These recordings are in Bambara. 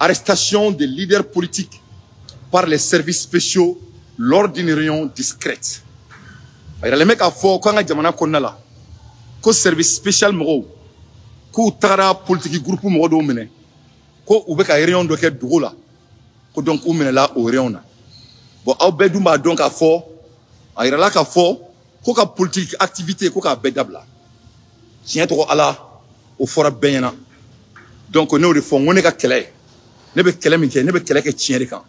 Arrestation des leaders politiques par les services spéciaux lors d'une réunion discrète. A yiralen bɛ k'a fɔ ko an ka jamana kɔnɔna la, ko service spécial mɔgɔw k'u tagara politique groupe mɔgɔ dɔw minɛ, ko u bɛ ka réunion dɔ kɛ dugu la, ko donc u minɛla o réunion na. Bon, aw bɛɛ dun b'a dɔn k'a fɔ a yirala k'a fɔ ko ka politique activité ko k'a bɛɛ dabila. Tiɲɛ tɔgɔ Ala, o fɔra bɛɛ ɲɛna. Donc ne y'o de fɔ, n ko ne ka kɛlɛ, ne bɛ kɛlɛ min kɛ, ne bɛ kɛlɛ kɛ tiɲɛ de kan.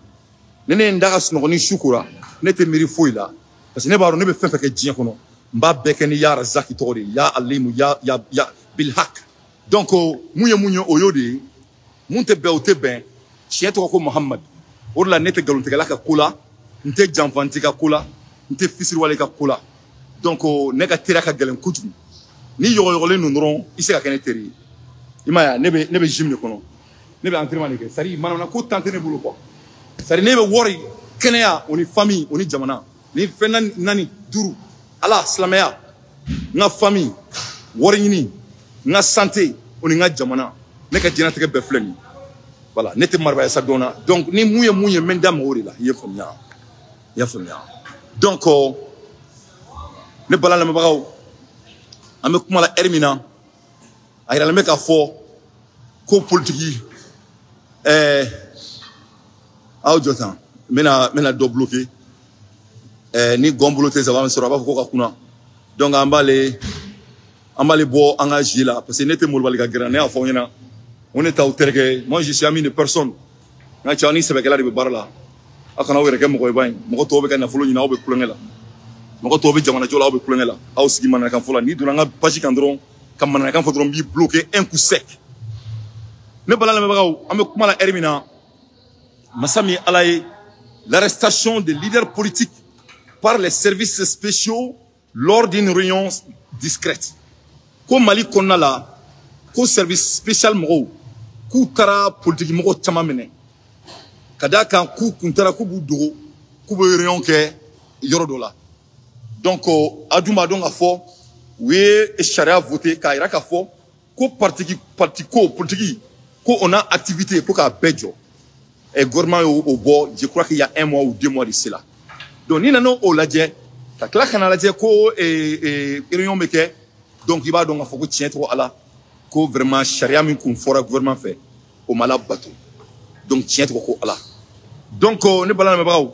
Ni ne ye n da ka sunɔgɔ ni su kora, ne tɛ miiri foyi la, parce que ne b'a dɔn ne bɛ fɛn fɛn kɛ diɲɛ kɔnɔ, n b'a bɛɛ kɛ ni ya Razaki tɔgɔ de ye, ya Alimu, ya ya ya Bilhak. Donc mun ye mun ye, o y'o de ye. Mun tɛ bɛn, o tɛ bɛn. Tiɲɛ tɔgɔ ko Muhamad. O de la ne tɛ nkalontigɛla ka ko la, n tɛ janfanti ka ko la, n tɛ fisiriwale ka ko la. Donc ne ka teriya ka gɛlɛn kojugu. Ni yɔgɔyɔgɔlen don dɔrɔn, i se ka kɛ ne teri ye. I m'a ye, ne bɛ gym de kɔnɔ, ne bɛ entraînement de kɛ. C'est à dire manamana ko tan tɛ ne bolo quoi. C'est à dire ne bɛ wari, kɛnɛya, o ni famille, o ni jamana, ni fɛn naani naani duuru, Ala, silamɛya, n ka famille, wari ɲini, n ka santé, o ni n ka jamana. Ne ka diɲɛlatigɛ bɛɛ filɛ nin ye. Voilà, ne tɛ marabaya sa dɔn na. Donc ni mun ye mun ye, n bɛ n da mɔgɔw de la. I ye faamuya, i y'a faamuya. Donc ne bala lamɛnbagaw, an bɛ kuma la heure min na, a yiralen bɛ k'a fɔ ko politiki aw jɔ tan, n bɛna dɔ bloquer. Ni gɔn bolo tɛ saba sɔrɔ, a b'a fɔ ko ka kunna. Donc an b'ale bɔ an ka jeu la, parce que ne tɛ molobali ka gɛrɛ. Ne y'a fɔ aw ɲɛna ko ne t'aw terikɛ. Moi, je suis ami de personne. N ka cɛ, ni sɛbɛkɛla de bɛ baara la, aw kana aw yɛrɛ kɛ mɔgɔ ye. Ba ye mɔgɔ tɔw bɛ ka nafolo ɲini, aw bɛ kulonkɛ la. Mɔgɔ tɔw bɛ jamanajɔ la, aw bɛ kulonkɛ la. Aw sigi mananakan fɔ la. N'i donna an ka page kan dɔrɔn ka mananakan fɔ dɔrɔn, n b'i bloquer un coup sec. Ne bala lamɛnbagaw, an bɛ kuma la heure min na, masa min ye Ala ye, l'arrestation des leaders politiques par les services spéciaux lors d'une réunion discrète. Ko Mali kɔnɔna la, ko service spécial mɔgɔw k'u taara politiki mɔgɔw caman minɛ, ka d'a kan k'u kun taara k'u b'u dogo, k'u bɛ réunion kɛ yɔrɔ dɔ la. Donc a dun b'a dɔn k'a fɔ u ye sariya voté k'a yira k'a fɔ ko parti ko politiki ko on a activité ko k'a bɛɛ jɔ. Et gouvernement y'o bɔ, je crois qu'il y a un mois ou 2 mois de cela. Donc ni nana o lajɛ ka tila ka na lajɛ ko réunion bɛ kɛ, donc i b'a dɔn k'a fɔ ko tiɲɛ tɔgɔ Ala, ko vraiment sariya min kun fɔra gouvernement fɛ, o ma labato. Donc tiɲɛ tɔgɔ ko Ala. Donc ne bala lamɛnbagaw,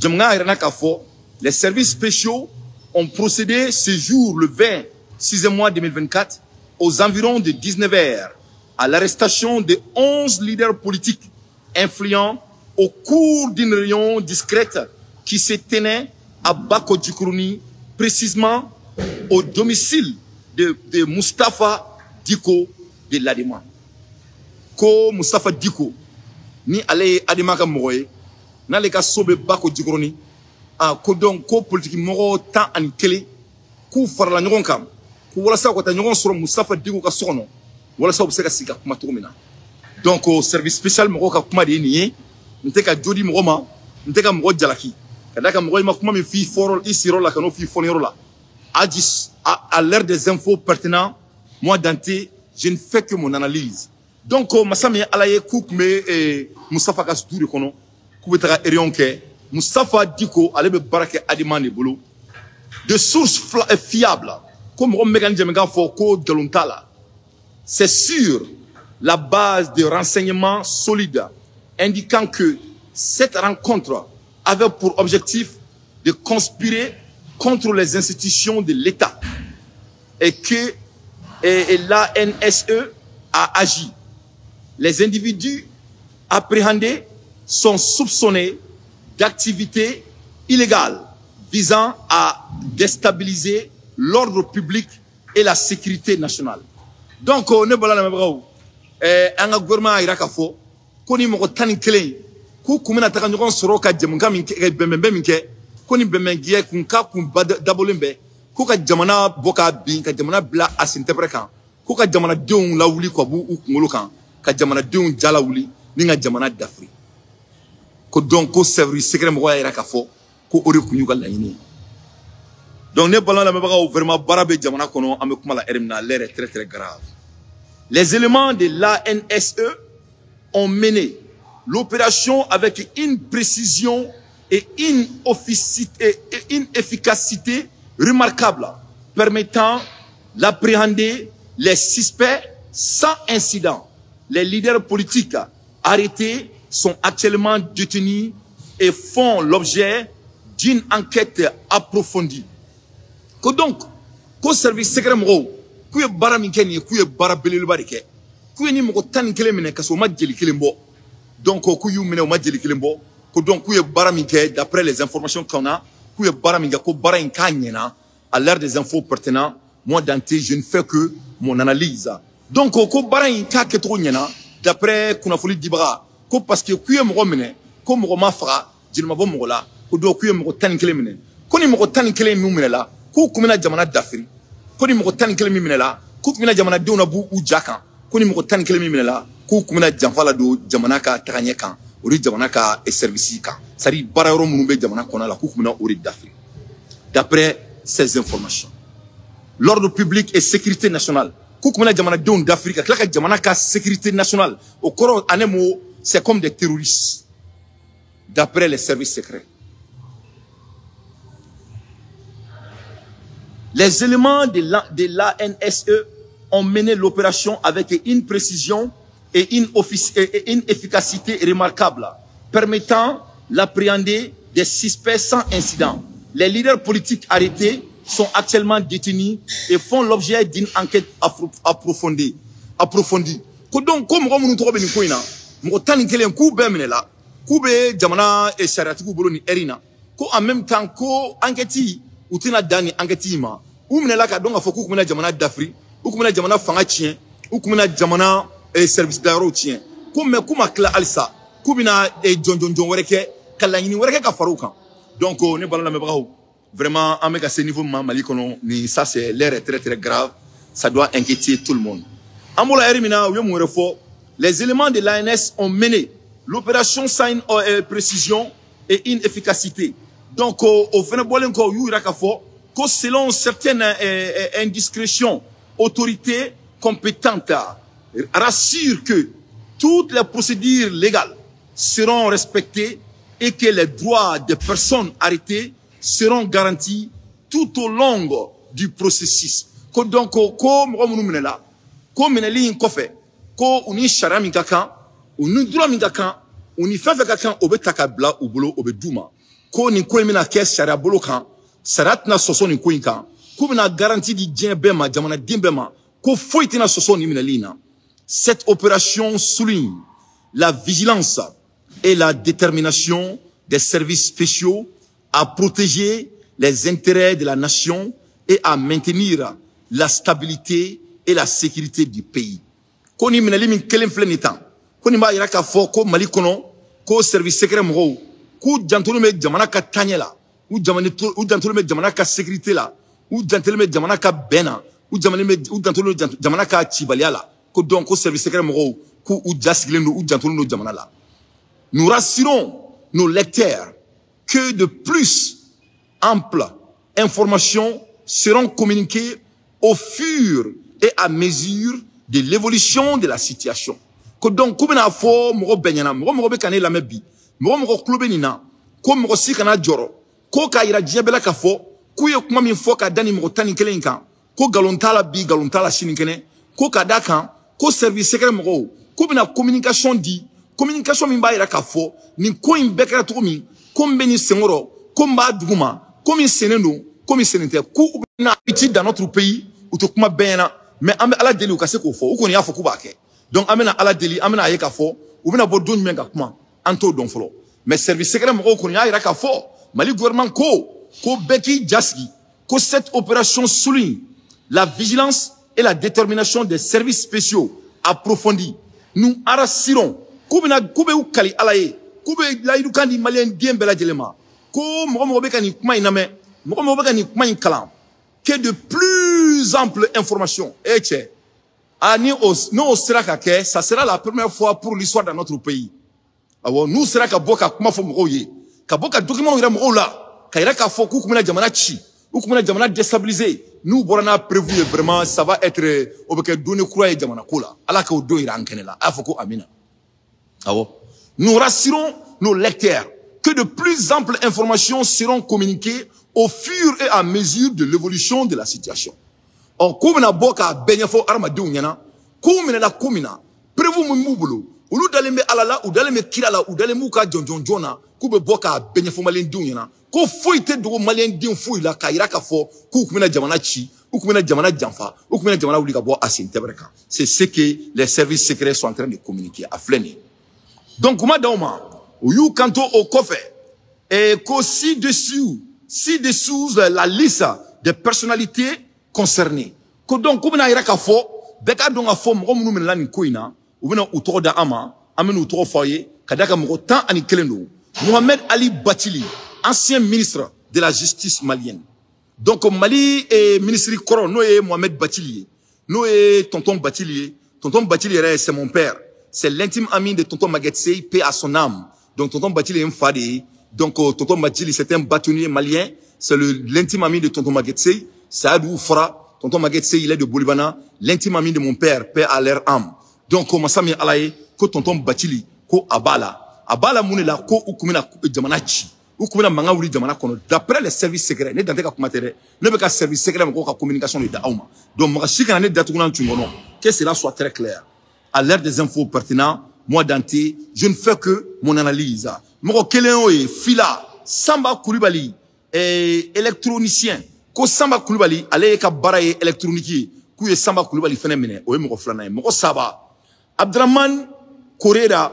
jamana yɛrɛ na k'a fɔ les services spéciaux ont procédé ce jour, le 20 6e mois 2024, aux environs de 19 heures, à l'arrestation de 11 leaders politiques influents au cours d'une réunion discrète qui se tenait à Bako Djikoroni, précisément au domicile de Mustapha Diko de l'Adema. Ko Mustapha Diko, ni ale ye Adema ka mɔgɔ ye, n'ale ka so bɛ Bako Djikoroni, a ko donc ko politiki mɔgɔ 11 k'u farala ɲɔgɔn kan ko walasa u ka taa ɲɔgɔn sɔrɔ Mustapha Diko ka so kɔnɔ, walasa u bɛ se ka sigi ka kuma cogo min na. Donc service spécial mɔgɔw ka kuma de ye nin ye. N tɛ ka jo di mɔgɔ ma, n tɛ ka mɔgɔ jalaki, ka d'a kan mɔgɔ i ma kuma min f'i fɔrɔ i siyɔrɔ la, ka n'o f'i fɔniyɔrɔ la. À l'ère des infos pertinents, moi Dante, je ne fais que mon analyse. Donc masa min ye Ala ye, k'u tun bɛ Mustapha ka du de kɔnɔ, k'u bɛ taga réunion kɛ. Mustapha Diko, ale bɛ baara kɛ Adema de bolo. De sources fiables, ko mɔgɔ min bɛ ka nin jɛmukan fɔ ko nkalon t'a la, c'est sur la base de renseignements solides indiquant que cette rencontre avait pour objectif de conspirer contre les institutions de l'État et que l'ANSE a agi. Les individus appréhendés sont soupçonnés d'activités illégales visant à déstabiliser l'ordre public et la sécurité nationale. Donc, ne bala lamɛnbagaw, an ka gouvernement y'a yira k'a fɔ ko ni mɔgɔ 11 k'u kun bɛna taga ɲɔgɔn sɔrɔ ka jɛmukan min kɛ, bɛnbɛnbɛn min kɛ, ko ni bɛnbɛnjɛ kun k'a kun ba dabɔlen bɛ ko ka jamana bɔ k'a bin, ka jamana bila a sen tɛpɛrɛ kan, ko ka jamanadenw lawuli ka b'u kunkolo kan, ka jamanadenw ja lawuli ni ka jamana dafiri. Ko donc ko service secret mɔgɔw y'a yira k'a fɔ ko o de kun y'u ka laɲini ye. Donc ne balima lamɛnbagaw, vraiment baara bɛ jamana kɔnɔ. An bɛ kuma la heure min na, l'heure est très très grave. Les éléments de l'ANSE ont mené l'opération avec une précision et une efficacité remarquable, permettant d'appréhender les suspects sans incident. Les leaders politiques arrêtés sont actuellement détenus et font l'objet d'une enquête approfondie. Que donc, ko service secret mɔgɔw k'u ye baara min kɛ nin ye, k'u ye baara belebeleba de kɛ, k'u ye ni mɔgɔ 11 minɛ ka sɔrɔ u ma jeli kelen bɔ. Donc k'u y'u minɛ, u ma jeli kelen bɔ. Ko donc k'u ye baara min kɛ, d'après les informations qu'on a, k'u ye baara min kɛ, ko baara in k'a ɲɛna. À l'heure des infos pertinentes, moi Dante, je ne fais que mon analyse. Donc ko baara in k'a kɛcogo ɲɛna d'après kunnafoni dibaga, ko parce que k'u ye mɔgɔ minɛ, ko mɔgɔ ma faga, jeli ma bɔ mɔgɔ la. Ko donc k'u ye mɔgɔ 11 minɛ, ko ni mɔgɔ 11 min minɛ la, k'u kun bɛna jamana dafiri. Ko ni mɔgɔ 11 min minɛ la, k'u kun bɛna jamanadenw na b'u u ja kan. Ko ni mɔgɔ 11 min minɛ la, k'u kun bɛna janfa la don jamana ka tagaɲɛ kan, o de jamana ka service kan, c'est à dire baara yɔrɔ minnu bɛ jamana kɔnɔ la, k'u kun bɛna o de dafiri. D'après ces informations, l'ordre public et sécurité nationale, k'u kun bɛna jamanadenw dafiri ka tila ka jamana ka sécurité nationale, o kɔrɔ, en un mot, c'est comme des terroristes d'après les services secrets. Les éléments de l'ANSE ont mené l'opération avec une précision et une efficacité remarquable, permettant l'appréhender des suspects sans incident. Les leaders politiques arrêtés sont actuellement détenus et font l'objet d'une enquête approfondie. Ko donc ko mɔgɔ minnu tɔgɔ bɛ nin ko in na, mɔgɔ 11 k'u bɛɛ minɛ la, k'u bɛ jamana sariyatigiw bolo nin heure in na, ko en même temps ko enquête u tɛna dan nin enquête in ma. U minɛla ka dɔn k'a fɔ k'u tun bɛna jamana dafiri, u tun bɛna jamana fanga tiɲɛ, u tun bɛna jamana service dayɔrɔw tiɲɛ. Ko mais k'u ma tila halisa, k'u bɛna jɔnjɔnjɔn wɛrɛ kɛ, ka laɲini wɛrɛ kɛ ka fara u kan. Donc ne balima lamɛnbagaw, vraiment an bɛ ka se niveau min ma Mali kɔnɔ nin, ça c'est l'air est très très grave, ça doit inquiéter tout le monde. An bɔra heure min na, u ye mun wɛrɛ fɔ? Les éléments de l'ANS ont mené l'opération sans une précision et une efficacité. Donc au fana bɔlen kɔ, u y'u yira k'a fɔ ko selon certaines indiscrétions, autorités compétentes rassurent que toutes les procédures légales seront respectées et que les droits des personnes arrêtées seront garantis tout au long du processus. Ko donc ko mɔgɔ minnu minɛla, ko minɛli in kɔfɛ, ko u ni sariya min ka kan, u ni droit min ka kan, u ni fɛn fɛn ka kan, o bɛ ta ka bila u bolo, o bɛ d'u ma. Ko nin ko in bɛna kɛ sariya bolo kan, sariya tɛna sɔsɔ nin ko in kan, k'u bɛna garantie di diɲɛ bɛɛ ma, jamanaden bɛɛ ma, ko foyi tɛna sɔsɔ nin minɛli in na. Cette opération souligne la vigilance et la détermination des services spéciaux à protéger les intérêts de la nation et à maintenir la stabilité et la sécurité du pays. Ko ni minɛli min kelen filɛ nin tan, ko nin b'a yira k'a fɔ ko Mali kɔnɔ, ko service secret mɔgɔw k'u jantolen bɛ jamana ka taaɲɛ la, u jantolen bɛ jamana ka sécurité la, u jantolen bɛ jamana ka bɛn na, u jantolen bɛ jamana ka cibaliya la. Ko donc ko service secret mɔgɔw k'u ja sigilen don, u jantolen don jamana la. Nous rassurons nos lecteurs que de plus amples informations seront communiquées au fur et à mesure de l'évolution de la situation. Ko donc k'u bɛna fɔ mɔgɔ bɛɛ ɲɛna, mɔgɔ mɔgɔ bɛ ka ne lamɛn bi, mɔgɔ mɔgɔ tulo bɛ nin na, ko mɔgɔ si kana jɔrɔ, ko k'a yira diɲɛ bɛɛ la k'a fɔ k'u ye kuma min fɔ ka da nin mɔgɔ 11 in kan, ko nkalon t'a la bi, nkalon t'a la sinikɛnɛ, ko ka d'a kan ko service secret mɔgɔw k'u bɛna communication di, communication min b'a yira k'a fɔ nin ko in bɛɛ kɛra cogo min, ko min bɛ nin senkɔrɔ, ko min b'a duguma, ko min sennen don, ko min sennen tɛ, k'u bɛna petit dans notre pays, u tɛ kuma bɛɛ ɲɛna, mais an bɛ Ala deli u ka se k'o fɔ, u kɔni y'a fɔ k'u b'a kɛ. Donc an bɛna Ala deli, an bɛna a ye k'a fɔ u bɛna bɔ don jumɛn ka kuma, an t'o dɔn fɔlɔ. Mais service secret mɔgɔw kɔni y'a yira k'a fɔ Mali gouvernement ko bɛɛ k'i ja sigi, ko cette opération souligne la vigilance et la détermination des services spéciaux approfondis. Nous rassurons k'u bɛna k'u bɛ u kali Ala ye, k'u bɛ layidukan di maliyɛn den bɛɛ lajɛlen ma, ko mɔgɔ mɔgɔ bɛ ka nin kuma in lamɛn, mɔgɔ mɔgɔ bɛ ka nin kuma in kalan, que de plus amples informations. Eh cɛ, ah ni o n'o sera ka kɛ, ça sera la première fois pour l'histoire dans notre pays. Awɔ, n'u sera ka bɔ ka kuma fɔ mɔgɔw ye, ka bɔ ka document yira mɔgɔw la, ka yira k'a fɔ k'u tun bɛna jamana ci, u tun bɛna jamana déstabiliser, n'u bɔra n'a prévu ye, vraiment ça va être, o bɛ kɛ donni kura ye jamana ko la. Ala k'o don yira an kɛnɛ la. A y'a fɔ ko amina. Awɔ, nous rassurons nos lecteurs que de plus amples informations seront communiquées au fur et à mesure de l'évolution de la situation. Ɔ, k'u bɛna bɔ k'a bɛɛ ɲɛfɔ hadamadenw ɲɛna k'u minɛla ko min na, preuve min b'u bolo, olu dalen bɛ Ala la, u dalen bɛ kira la, u dalen b'u ka jɔnjɔn na, k'u bɛ bɔ k'a bɛɛ ɲɛfɔ maliyɛndenw ɲɛna, ko foyi tɛ dogo maliyɛnden foyi la k'a yira k'a fɔ k'u tun bɛna jamana ci, u tun bɛna jamana janfa, u tun bɛna jamana wuli ka bɔ a sen tɛbɛrɛ kan. C'est ce que les services secrets sont en train de communiquer. A filɛ nin ye. Donc kuma d'aw ma, u y'u kanto o kɔfɛ ko ci-dessous la liste des personnalités concernées. Ko donc k'u bɛna yira k'a fɔ bɛɛ k'a dɔn k'a fɔ mɔgɔ minnu minɛla nin ko in na, u bɛna u tɔgɔ da an ma, an bɛna u tɔgɔ fɔ aw ye ka d'a kan mɔgɔ 11 don. Mohamed Ali Bathily, ancien ministre de la justice malienne. Donc Mali ministre kɔrɔ, n'o ye Mohamed Bathily ye, n'o ye tonton Bathily ye. Tonton Bathily yɛrɛ, c'est mon père, c'est l'intime ami de tonton Maguette Sey, paix à son âme. Donc tonton Bathily ye n fa de ye. Donc tonton Bathily, c'est un bâtonnier malien, c'est l'intime ami de tonton Maguette Sey. Saadou Fara, tonton Maguette Sey, il est de Bolibana, l'intime ami de mon père, paix à leur âme. Donc masa min Ala ye, ko tonton Bathily, ko a b'a la, a b'a la mun de la? Ko u kun bɛna jamana ci, u kun bɛna mankan wuli jamana kɔnɔ, d'après les services secrets. Ne dan tɛ ka kuma tɛ dɛ, ne bɛ ka service secret mɔgɔw ka communication de da aw ma. Donc mɔgɔ si kana ne datugulan tun kɔnɔ, que cela soit très clair. À l'ère des infos pertinents, moi Dante, je ne fais que mon analyse. Mɔgɔ kelen y'o ye. Fila, Samba Kulibali, électronicien. Ko Samba Kulibali, ale ka baara ye électronique ye, k'u ye Samba Kulibali fɛnɛ minɛ, o ye mɔgɔ filanan ye. Mɔgɔ saba, Abdramane Korera,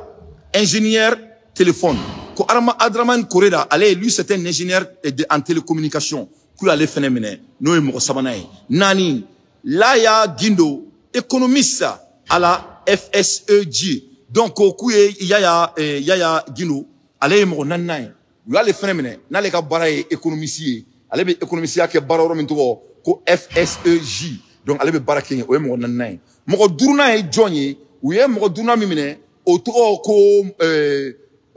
ingénieur téléphone. Ko Abdramane Korera, ale, lui, c'est un ingénieur en télécommunication, k'u y'ale fɛnɛ minɛ, n'o ye mɔgɔ sabanan ye. Naani, Laya Gindo, économiste à la FSEG. Donc k'u ye Yaya Gindo, ale ye mɔgɔ naaninan ye, u y'ale fɛnɛ minɛ, n'ale ka baara ye économiste ye, ale bɛ économiste ya kɛ baara yɔrɔ min tɔgɔ ko FSEJ. Donc ale bɛ baara kɛ yen, o ye mɔgɔ naaninan ye. Mɔgɔ duurunan ye jɔn ye? U ye mɔgɔ duurunan min minɛ, o tɔgɔ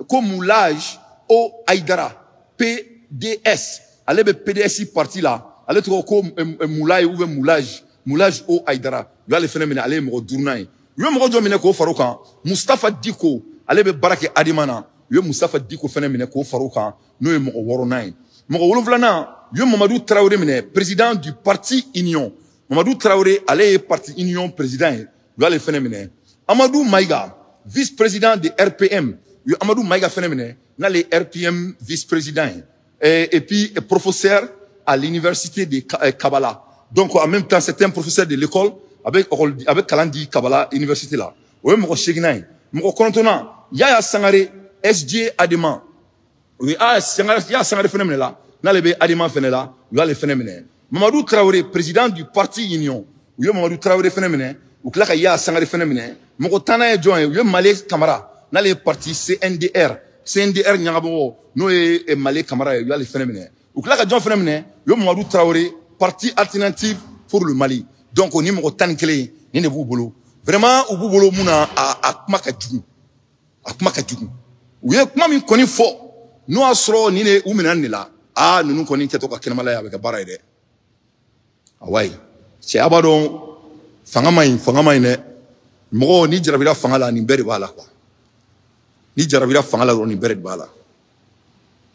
ko Moulage O Aïdara, PDS. Ale bɛ PDS parti la, ale tɔgɔ ko Moulay ou bien Moulage O Aïdara, u y'ale fɛnɛ minɛ, ale ye mɔgɔ duurunan ye. U ye mɔgɔ jɔ minɛ k'o far'o kan? Mustafa Diko, ale bɛ baara kɛ Adema na, u ye Mustafa Diko fɛnɛ minɛ k'o far'o kan, n'o ye mɔgɔ wɔɔrɔnan ye. Mɔgɔ wolonfilanan, u ye Mamadu Tarawele minɛ, président du parti Union. Mamadu Tarawele, ale ye parti Union président ye, u y'ale fɛnɛ minɛ. Amadou Maïga, vice-président de RPM, u ye Amadou Maïga fɛnɛ minɛ, n'ale ye RPM vice-président ye et puis professeur à l'université de Kabala. Donc en même temps, c'est un professeur de l'école avec kalan di Kabala université la, o ye mɔgɔ seeginnan ye. Mɔgɔ kɔnɔntɔnnan, Yaya Sangare, SG Adema. O ye a Sangare, Yaya Sangare fɛnɛ minɛ la, n'ale bɛ Adema fɛnɛ la, u y'ale fɛnɛ minɛ. Mamadou Traoré, président du parti Union, u ye Mamadou Traoré fɛnɛ minɛ, u tila ka Yaya Sangare fɛnɛ minɛ. Mɔgɔ tannan ye jɔn ye? U ye Male Kamara, n'ale ye parti CNDR, CNDR ɲagamɔgɔ, n'o ye Male Kamara ye, u y'ale fɛnɛ minɛ. U tila ka jɔn fɛnɛ minɛ? U ye Mamadou Traoré, parti alternative pour le Mali. Donc ni mɔgɔ 11 nin de b'u bolo. Vraiment, u b'u bolo mun na? A kuma ka jugu, a kuma ka jugu. U ye kuma min kɔni fɔ, n'o y'a sɔrɔ nin de u minɛ nin de la, aa, ninnu kɔni kɛtɔ ka kɛnɛmala ye, a bɛ kɛ baara ye dɛ. Awayi, cɛya b'a dɔn fanga man ɲi, fanga man ɲi dɛ. Mɔgɔ ni jarabira fanga la, nin bɛɛ de b'a la quoi. Ni jarabira fanga la dɔrɔn, nin bɛɛ de b'a la.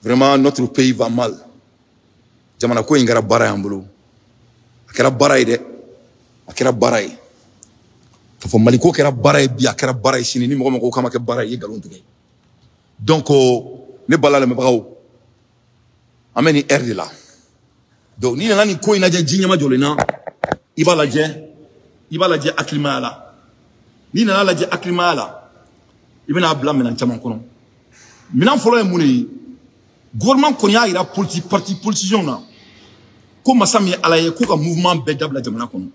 Vraiment, notre pays va mal. Jamana ko in kɛra baara y'an bolo, a kɛra baara ye dɛ, a kɛra baara ye. K'a fɔ Maliko kɛra baara ye bi, a kɛra baara ye sini. Ni mɔgɔ mɔgɔ k'a ma kɛ baara ye, i ye nkalon tigɛ. Donc ne bala lamɛnbagaw, an bɛ nin heure de la. Donc n'i nana nin ko in lajɛ ji ɲɛma jɔlen na, i b'a lajɛ, i b'a lajɛ hakilimaya la. N'i nana lajɛ hakilimaya la, i bɛna bila minɛn caman kɔnɔ. Minɛn fɔlɔ ye mun de ye? Gouvernement kɔni y'a yira politique parti politiciens na ko masa min ye Ala ye, k'u ka mouvement bɛɛ dabila jamana kɔnɔ.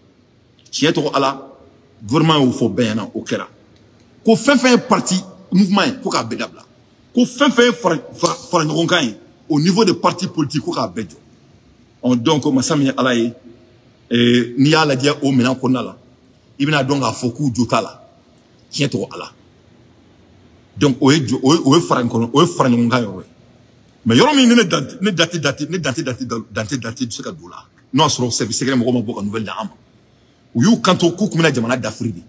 Tiɲɛ tɔgɔ Ala, gouvernement y'o fɔ bɛɛ ɲɛna, o kɛra. Ko fɛn fɛn ye parti mouvement ye, ko k'a bɛɛ dabila. Ko fɛn fɛn ye fara ɲɔgɔn kan ye au niveau des partis politiques, ko k'a bɛɛ jɔ. Ɔ, donc masa min ye Ala ye, n'i y'a lajɛ o minɛn kɔnɔna la, i bɛna dɔn k'a fɔ k'u jo t'a la. Tiɲɛ tɔgɔ Ala. Donc o ye fara kɔnɔ, o ye fara ɲɔgɔn kan yɔrɔ ye. Mais yɔrɔ min ne ne date date ne dante dante dante dante bɛ se ka don o la, n'o y'a sɔrɔ service secret mɔgɔw ma bɔ ka nouvelle d'an ma. U y'u kanto k'u kun bɛna jamana dafiri de,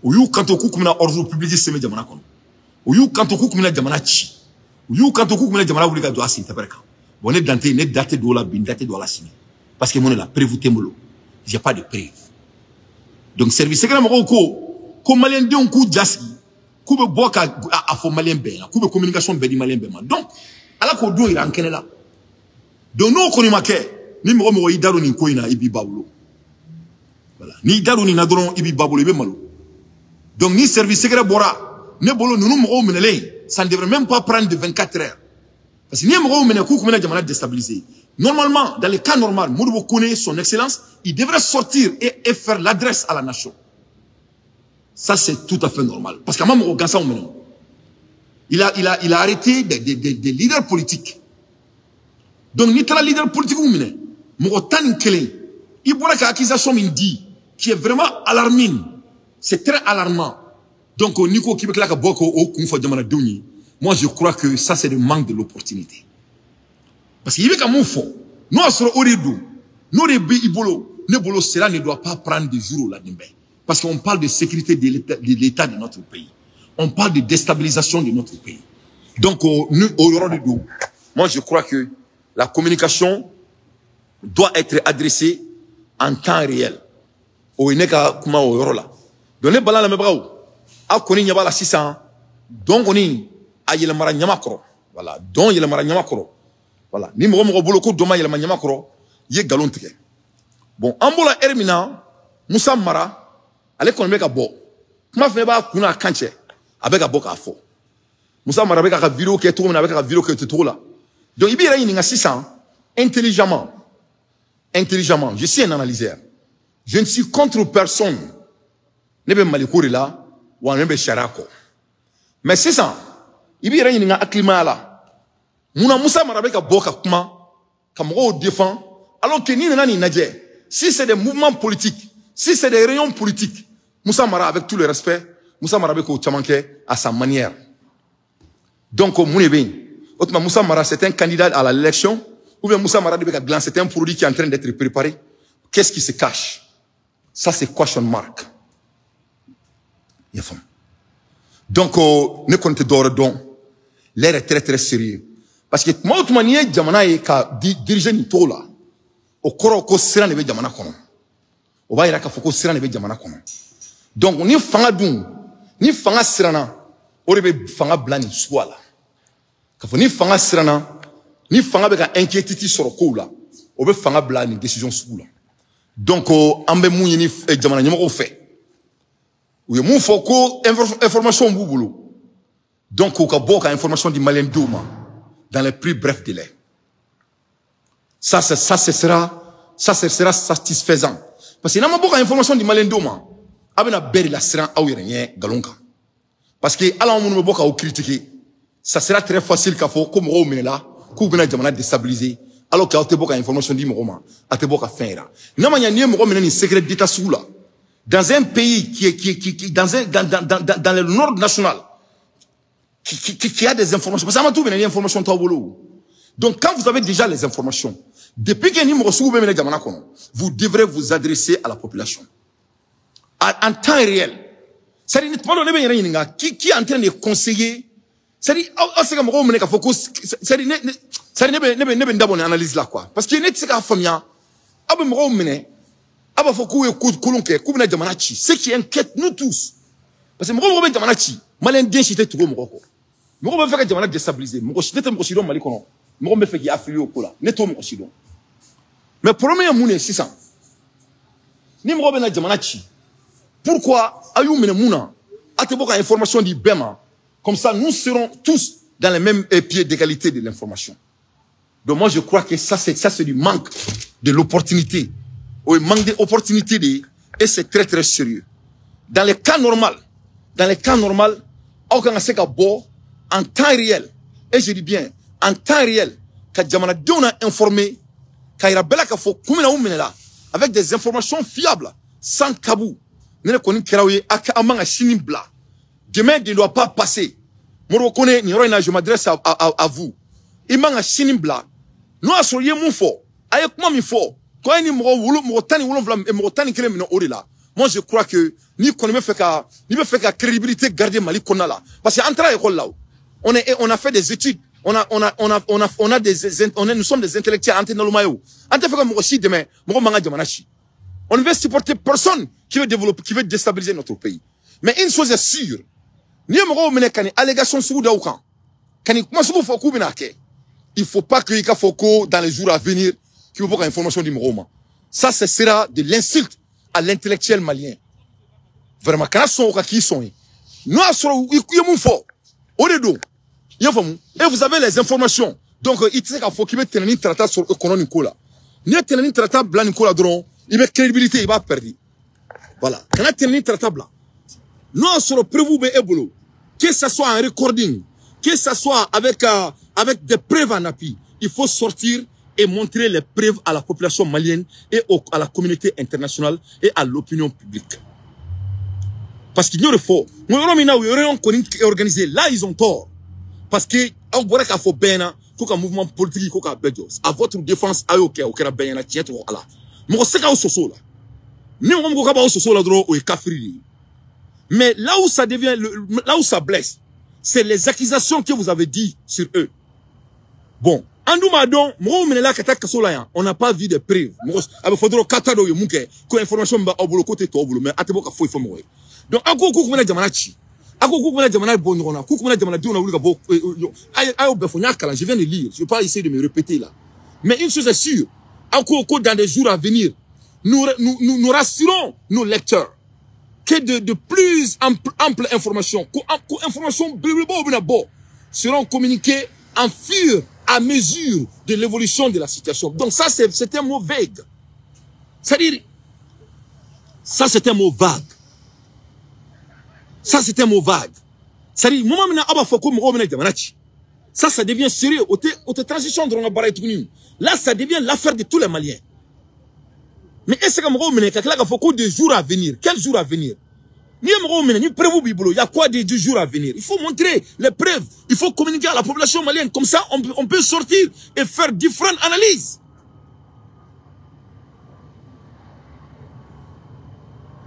u y'u kanto k'u kun bɛna ordre public semer jamana kɔnɔ. U y'u kanto k'u tun bɛna jamana ci, u y'u kanto k'u tun bɛna jamana wuli ka jɔ a sen tɛbɛrɛ kan. Bon, ne dan tɛ, ne da tɛ don o la bi, n da tɛ don a la sini, parce que mun de la, preuve tɛ n bolo, j'ai pas de preuve. Donc service secret mɔgɔw ko maliyɛndenw k'u jasigi, k'u bɛ bɔ ka a fɔ maliyɛn bɛɛ ɲɛna, k'u bɛ communication bɛɛ di maliyɛn bɛɛ ma. Donc ala k'o don yira an kɛnɛ la. Donc n'o kɔni ma kɛ, ni mɔgɔ mɔgɔ y'i da don nin ko in na, i b'i ba bolo. Voilà, n'i da don nin na dɔrɔn, i b'i ba bolo, i bɛ malo. Donc ni service secret bɔra ne bolo, ninnu mɔgɔw minɛlen, ça ne devrait même pas prendre de 24 heures, parce que n'i ye mɔgɔw minɛ k'u tun bɛna jamana déstabiliser, normalement, dans le cas normal, Modibo Kone, son excellence, il devrait sortir et faire l'adresse à la nation. Ça, c'est tout à fait normal, parce que a ma mɔgɔ gansanw minɛ, il a arrêté des leaders politiques. Donc n'i taara leader politique minɛ, mɔgɔ 11, i bɔra ka accusation min di, qui est vraiment alarmine, c'est très alarmant. Donc n'i ko k'i bɛ tila ka bɔ k'o kun fɔ jamanadenw ye, moi je crois que ça, c'est le manque de l'opportunité, parce que i bɛ ka mun fɔ, n'o y'a sɔrɔ o de don, n'o de bɛ i bolo, ne bolo, cela ne doit pas prendre des jours au lendemain, parce qu'on parle de sécurité de l'état de notre pays, on parle de déstabilisation de notre pays. Donc ni o yɔrɔ de don, moi je crois que la communication doit être adressée en temps réel. O ye ne ka kuma o yɔrɔ la. Donc ne bala lamɛnbagaw, aw kɔni ɲɛ b'a la sisan, dɔn kɔni a yɛlɛmara ɲama kɔrɔ. Voilà, dɔn yɛlɛmara ɲama kɔrɔ. Voilà, ni mɔgɔ mɔgɔ bolo ko dɔn ma yɛlɛma ɲama kɔrɔ, i ye nkalon tigɛ. Bon, an bɔra heure min na, Musa Mara ale kɔni bɛ ka bɔ, kuma fɛnɛ b'a kun n'a kan cɛ, a bɛ ka bɔ k'a fɔ. Musa Mara bɛ k'a ka vidéo kɛ cogo min na, a bɛ k'a ka vidéo kɛ o cogo la. Donc i b'i yɛrɛ ɲininka sisan, intelligemment, intelligemment, je suis un analyseur, je ne suis contre personne, ne bɛ Maliko de la wa, ne bɛ sariya kɔ. Mais sisan i b'i yɛrɛ ɲininka hakilimaya la, munna Musa Mara bɛ ka bɔ ka kuma ka mɔgɔw défend, alors que n'i nana nin lajɛ, si c'est des mouvements politiques, si c'est des réunions politiques, Musa Mara, avec tout le respect, Musa Mara bɛ k'o caman kɛ à sa manière. Donc mun de bɛ yen? O tuma Musa Mara, c'est un candidat à l'élection, ou bien Musa Mara de bɛ ka dilan, c'est un produit qui est en train d'être préparé? Qu'est-ce qui se cache? Ça, c'est question mark. I y'a faamu? Donc ne kɔni tɛ dɔwɛrɛ dɔn, l'heure est très très sérieux, parce que tuma o tuma n'i ye jamana ye ka di diriger nin cogo la, o kɔrɔ ko siran de bɛ jamana kɔnɔ. O b'a yira k'a fɔ ko siran de bɛ jamana kɔnɔ. Donc ni fanga dun, ni fanga siranna, o de bɛ fanga bila nin suguya la. K'a fɔ ni fanga siranna, ni fanga bɛ ka inquiétude sɔrɔ kow la, o bɛ fanga bila nin décision sugu la. Donc an bɛ mun ɲini jamana ɲɛmɔgɔw fɛ? U ye mun fɔ ko information b'u bolo, donc u ka bɔ ka information di maliyɛn denw ma dans les plus brefs délais. Ça c'est ça, ce sera ça, ce sera satisfaisant, parce que n'an ma bɔ ka information di maliyɛn denw ma, a bɛna bɛɛ de lasiran aw yɛrɛ ɲɛ nkalon kan, parce que hali anw minnu bɛ bɔ k'aw critiquer, ça sera très facile k'a fɔ ko mɔgɔw minɛla k'u bɛna jamana déstabiliser, alors que aw tɛ bɔ ka information di mɔgɔ ma, a tɛ bɔ ka fɛn yira. N'a ma ɲɛ, n'i ye mɔgɔ minɛ nin secret d'état sugu la, dans un pays qui est qui qui, qui dans un dans dans dans, dans le nord national qui a des informations, parce que a ma tout minɛ ni information t'aw bolo. Donc quand vous avez déjà les informations, depuis que ni mɔgɔ sugu bɛ minɛ jamana kɔnɔ, vous devrez vous adresser à la population en temps réel. C'est-à-dire, tuma dɔ ne bɛ n yɛrɛ ɲininka, qui est en train de conseiller? C'est-à-dire, aw se ka mɔgɔw minɛ k'a fɔ ko, c'est-à-dire, ne c'est-à-dire ne bɛ n dabɔ nin analyse la quoi, parce que ne tɛ se k'a faamuya. Aw bɛ mɔgɔw minɛ, aw b'a fɔ k'u ye ko kolon kɛ, k'u bɛna jamana ci, ce qui inquiète nous tous, parce que mɔgɔ mɔgɔ bɛ jamana ci, maliyɛn den si tɛ tugu o mɔgɔ kɔ. Mɔgɔ bɛ fɛ ka jamana déstabiliser, mɔgɔ si ne tɛ mɔgɔ si dɔn Mali kɔnɔ, mɔgɔ min bɛ fɛ k'i affilier o ko la, ne t'o mɔgɔ si dɔn. Mais problème ye mun de ye sisan? Ni mɔgɔ bɛna jamana ci, pourquoi aw y'u minɛ mun na, a tɛ bɔ ka information di bɛɛ ma? Comme ça, nous serons tous dans les mêmes pieds d'égalité de l'information. Donc moi je crois que ça, c'est du manque de l'opportunité, o manque d'opportunité de, et c'est très très sérieux. Dans les cas normal, dans les cas normal, aw kan ka se ka bɔ en temps réel, et je dis bien en temps réel, ka jamanadenw na informer, ka yira bɛɛ la k'a fɔ kun min na u minɛla, avec des informations fiables, sans tabou. Ne ne kɔni kɛra aw ye, an man ka sini bila, demain ne doit pas passer. Modibo Kone, nin yɔrɔ in na, je m'adresse à vous, i man ka sini bila. N'o y'a sɔrɔ i ye mun fɔ, a ye kuma min fɔ ko a ye ni mɔgɔ wolo, mɔgɔ 17, mɔgɔ 11 minɛ o de la, moi je crois que N'i kɔni bɛ fɛ ka n'i bɛ fɛ ka crédibilité garder Mali kɔnɔna la, parce que an taara école la, on a fait des études, on a on a on a on a on a des on est nous sommes des intellectuels. An tɛ naloma ye o, an tɛ fɛ ka mɔgɔ si dɛmɛ mɔgɔ man ka jamana ci. On ne veut supporter personne qui veut développer, qui veut déstabiliser notre pays. Mais une chose est sûre, n'i ye mɔgɔw minɛ ka nin allégation sugu da u kan, ka nin kuma sugu fɔ k'u bɛna kɛ, il faut pas que i ka fɔ ko dans les jours à venir k'i bɛ bɔ ka information di mɔgɔw ma. Ça, ce sera de l'insulte à l'intellectuel malien. Vraiment, kana sɔn o ka k'i sɔn ye. N'o y'a sɔrɔ i ye mun fɔ, o de don, i y'a faamu, et vous avez les informations. Donc i tɛ se k'a fɔ k'i bɛ tɛnɛ ni tarata sɔrɔ kɔnɔ nin ko la. N'i ye tɛnɛ ni tarata bila nin ko la dɔrɔn, i bɛ crédibilité, i b'a perdu. Voilà, kana tɛnɛ ni tarata bila. N'o y'a sɔrɔ preuve bɛ e bolo, que ça soit en recording, que ça soit avec des preuves en appui, il faut sortir et montrer les preuves à la population malienne et à la communauté internationale et à l'opinion publique. Parce qu'il y a le faux. Organisé, là ils ont tort. Parce que aw bɔra k'a fɔ bɛɛ ɲɛna ko ka mouvement politique ko k'a bɛɛ jɔ. À votre défense, a y'o kɛ, o kɛra bɛɛ ɲɛna, tiɲɛ tɔgɔ Ala. Mɔgɔ se k'aw sɔsɔ o la. Ni mɔgɔ min ko k'a b'aw sɔsɔ o la dɔrɔn, o ye kafiri de ye. Mais là où ça devient, là où ça blesse, c'est les accusations que vous avez dit sur eux. Bon, an dun b'a dɔn mɔgɔw minɛla ka taa kaso la yan, on n'a pas vu de preuves. Mɔgɔ a bɛ fɔ dɔrɔn k'a dɔw ye mun kɛ, ko information min b'aw bolo k'o tɛ tɔw bolo, mais a tɛ bɔ ka foyi fɔ mɔgɔ ye. Donc aw ko k'u bɛna jamana ci, aw ko k'u bɛna jamana bɔ ɲɔgɔn na, k'u bɛna jamanadenw lawuli ka bɔ, a y'o bɛɛ fɔ, n y'a kalan, je viens de lire, je vais pas essayer de me répéter là. Mais une chose est sûre, aw ko dans des jours à venir, nous nous nous rassurons nos lecteurs que de plus amples informations, ko information belebelebaw bɛna bɔ, seront communiquées en fur à mesure de l'évolution de la situation. Donc ça, c'est un mot vague. C'est-à-dire, ça c'est un mot vague. Ça c'est un mot vague. C'est-à-dire, moment où on a fait comme on a dit, ça, ça devient sérieux. Au transition de là, ça devient l'affaire de tous les Maliens. Mais est-ce que on a des jours à venir? Quels jours à venir? Ni ni preuve bibolo, il y a quoi des jours à venir? Il faut montrer les preuves, il faut communiquer à la population malienne. Comme ça, on peut sortir et faire différentes analyses.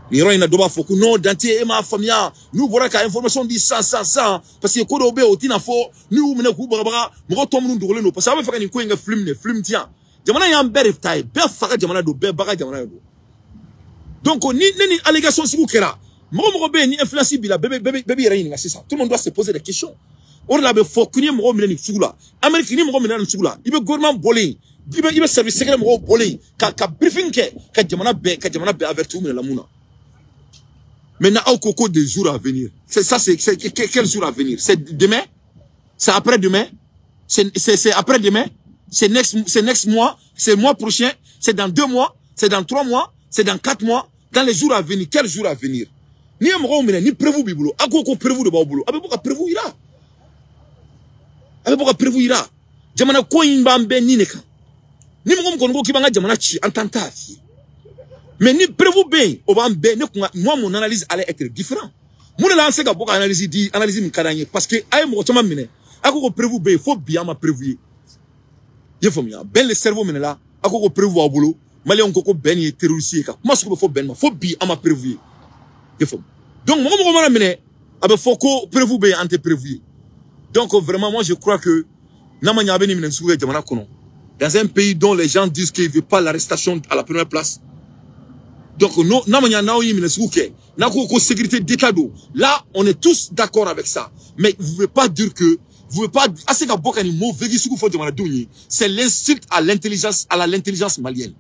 Ni na doba fo non Dante et ma famille, nous voilà ka information dit 100 100 100 parce que ko do be o tina fo ni u mena ku bagabaga mɔgɔ tɔ minnu dogolen don, parce que a bɛ fɛ ka nin ko in kɛ film de film tiɲɛ. Jamana y'an bɛɛ de ta ye, bɛɛ fa ka jamana don, bɛɛ ba ka jamana don. Donc ni ni allégation sugu kɛra, mɔgɔ mɔgɔ bɛ yen ni influence b'i la, bɛɛ b'i yɛrɛ ɲininka sisan. Tout le monde doit se poser des questions. O de la a bɛ fɔ ko n'i ye mɔgɔ minɛ nin sugu la, Amérique ni mɔgɔ minɛ nin sugu la, i bɛ gouvernement bɔlen, i bɛ service secret mɔgɔw bɔlen ka briefing kɛ ka jamana bɛɛ avertir u minɛ la mun na. Maintenant, aw ko des jours à venir. C'est ça, c'est quel jour à venir? C'est demain? C'est après-demain? C'est après-demain? C'est next mois? C'est le mois prochain? C'est dans 2 mois? C'est dans 3 mois? C'est dans 4 mois? Dans les jours à venir? Quel jour à venir? Ni mɔgɔw minɛ ni preuve b'i bolo, a ko preuve de b'aw bolo, a bɛ bɔ ka preuve yira, a bɛ bɔ ka preuve yira. Jamana ko in b'an bɛɛ ni de kan. Ni mɔgɔ min kɔni ko k'i b'an ka jamana ci, an t'an ta f'i ye. Mais ni preuve bɛ yen, o b'an bɛɛ. Ne kun ka, moi mon analyse allait être différent. Mun de la an se ka bɔ ka analyse di, analyse min ka d'an ye, parce que a ye mɔgɔ caman minɛ, a ko preuve bɛ yen, fo bi an ma preuve ye. I ye faamuya? Bɛn le cerveau minɛ la, a ko preuve b'aw bolo, maliyɛnw ko bɛn ye terroriste ye, ka kuma sugu bɛ fɔ bɛn ma, fo bi an ma preuve ye. I ye faamu? Donc mɔgɔ mɔgɔ mana minɛ, a bɛ fɔ ko preuve bɛ yen, an tɛ preuve ye. Donc vraiment, moi je crois que n'a ma ɲɛ a bɛ nin minɛ sugu kɛ jamana kɔnɔ. Dans un pays dont les gens disent qu'ils ne veulent pas l'arrestation à la première place. Donc, non, sécurité d'État, là, on est tous d'accord avec ça. Mais vous ne pouvez pas dire que, vous ne pouvez pas, c'est l'insulte à l'intelligence, à l'intelligence malienne.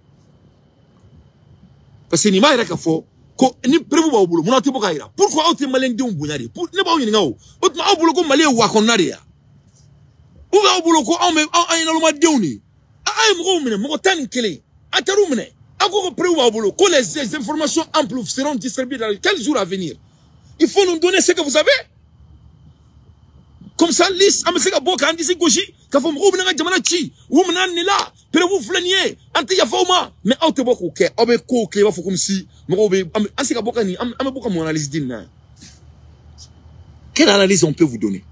Parce que ni ma yɛrɛ fɔ ko ni preuve b'aw bolo, mun tɛ bɔ k'a yira? Pourquoi aw tɛ malien denw bonya de? Ne b'aw ɲininka o. O tuma aw bolo ko Mali ye wa kɔnɔna de ya? Ou bien aw bolo ko anw bɛ an ye nalomadenw de ye? A ye mɔgɔw minɛ, mɔgɔ 11, a taar'u minɛ. A ko preuve b'aw bolo, ko les informations amples seront distribuées dans quel jour à venir? Il faut nous donner ce que vous avez. Comme ça, liste, an bɛ se ka bɔ k'an disi gosi, k'a fɔ mɔgɔw bɛna ka jamana ci, u minɛ nin la, preuve filɛ nin ye, an tɛ yafa aw ma. Mais aw tɛ bɔ k'o kɛ, aw bɛ kow kɛ i b'a fɔ comme si mɔgɔw bɛ, an se ka bɔ ka nin, an bɛ bɔ ka mun analyse di nin na? Quelle analyse on peut vous donner?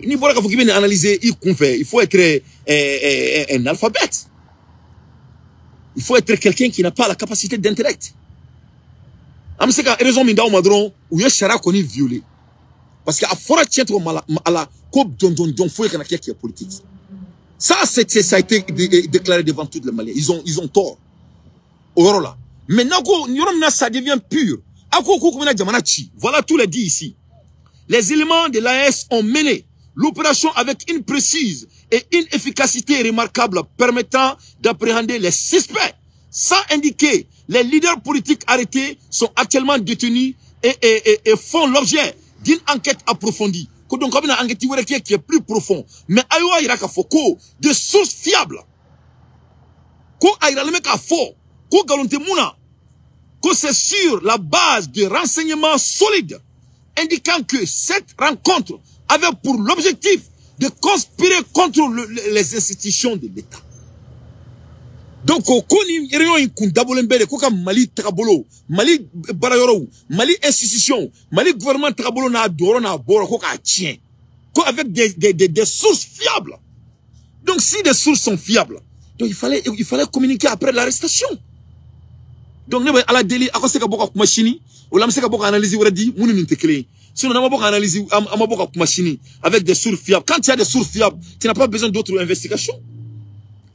N'i bɔra k'a fɔ k'i bɛ nin analyser i kun fɛ, il faut être un alphabète. Il faut être quelqu'un qui n'a pas la capacité d'intellect. An bɛ se ka raison min d'aw ma dɔrɔn, u ye sariya kɔni violer. Parce que a fɔra tiɲɛ tɔgɔ ma ala ko jɔn foyi kana kɛ qui est politique. Ça, ça a été déclaré devant tous les Maliens. Ils ont tort. O yɔrɔ la. Maintenant, ko yɔrɔ min na ça devient pur. A ko k'u bɛna jamana ci. Voilà tout les dit ici. Les éléments de l'AS ont mené l'opération avec une précise et une efficacité remarquable permettant d'appréhender les suspects. Sans indiquer, les leaders politiques arrêtés sont actuellement détenus et font l'objet d'une enquête approfondie. Donc, on a une enquête qui est plus profond. Mais ayowa yira k'a fɔ ko de sources fiables. Ko a yiralen bɛ k'a fɔ ko nkalon tɛ mun na. Ko c'est sur la base de renseignements solides indiquant que cette rencontre avait pour l'objectif de conspirer contre les institutions de l'État. Donc, ko ni réunion in kun dabɔlen bɛ de ko ka Mali tagabolo, Mali baarayɔrɔw, Mali institution, Mali gouvernement tagabolo n'a dɔrɔn n'a bɔra ko k'a tiɲɛ. Ko avec des sources fiables. Donc, si des sources sont fiables, donc il fallait communiquer après l'arrestation. Donc, ne bɛ Ala deli a ka se ka bɔ ka kuma sini, o la an bɛ se ka bɔ ka analyse wɛrɛ di mun ni nin tɛ kelen ye. Sinon, n'an ma bɔ ka analyse, an ma bɔ ka kuma sini avec des sources fiables. Quand tu as des sources fiables, tu n'as pas besoin d'autres investigations.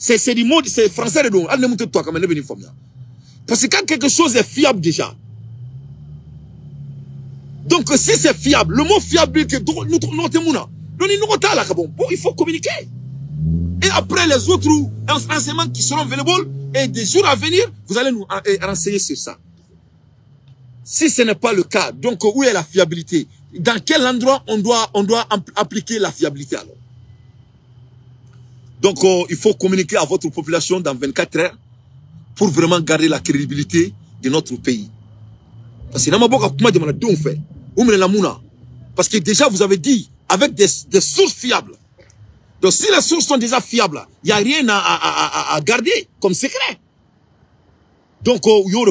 C'est du mot, c'est français de don. Allez, ne toi quand même, ne faamuya. Parce que quand quelque chose est fiable déjà, donc si c'est fiable, le mot fiable, que nous bon, il faut communiquer. Et après les autres renseignements qui seront available, et des jours à venir, vous allez nous renseigner sur ça. Si ce n'est pas le cas, donc où est la fiabilité? Dans quel endroit on doit appliquer la fiabilité alors? Donc, il faut communiquer à votre population dans 24 heures pour vraiment garder la crédibilité de notre pays. Parce que parce que déjà, vous avez dit, avec des sources fiables. Donc, si les sources sont déjà fiables, il n'y a rien à garder comme secret. Donc, il y a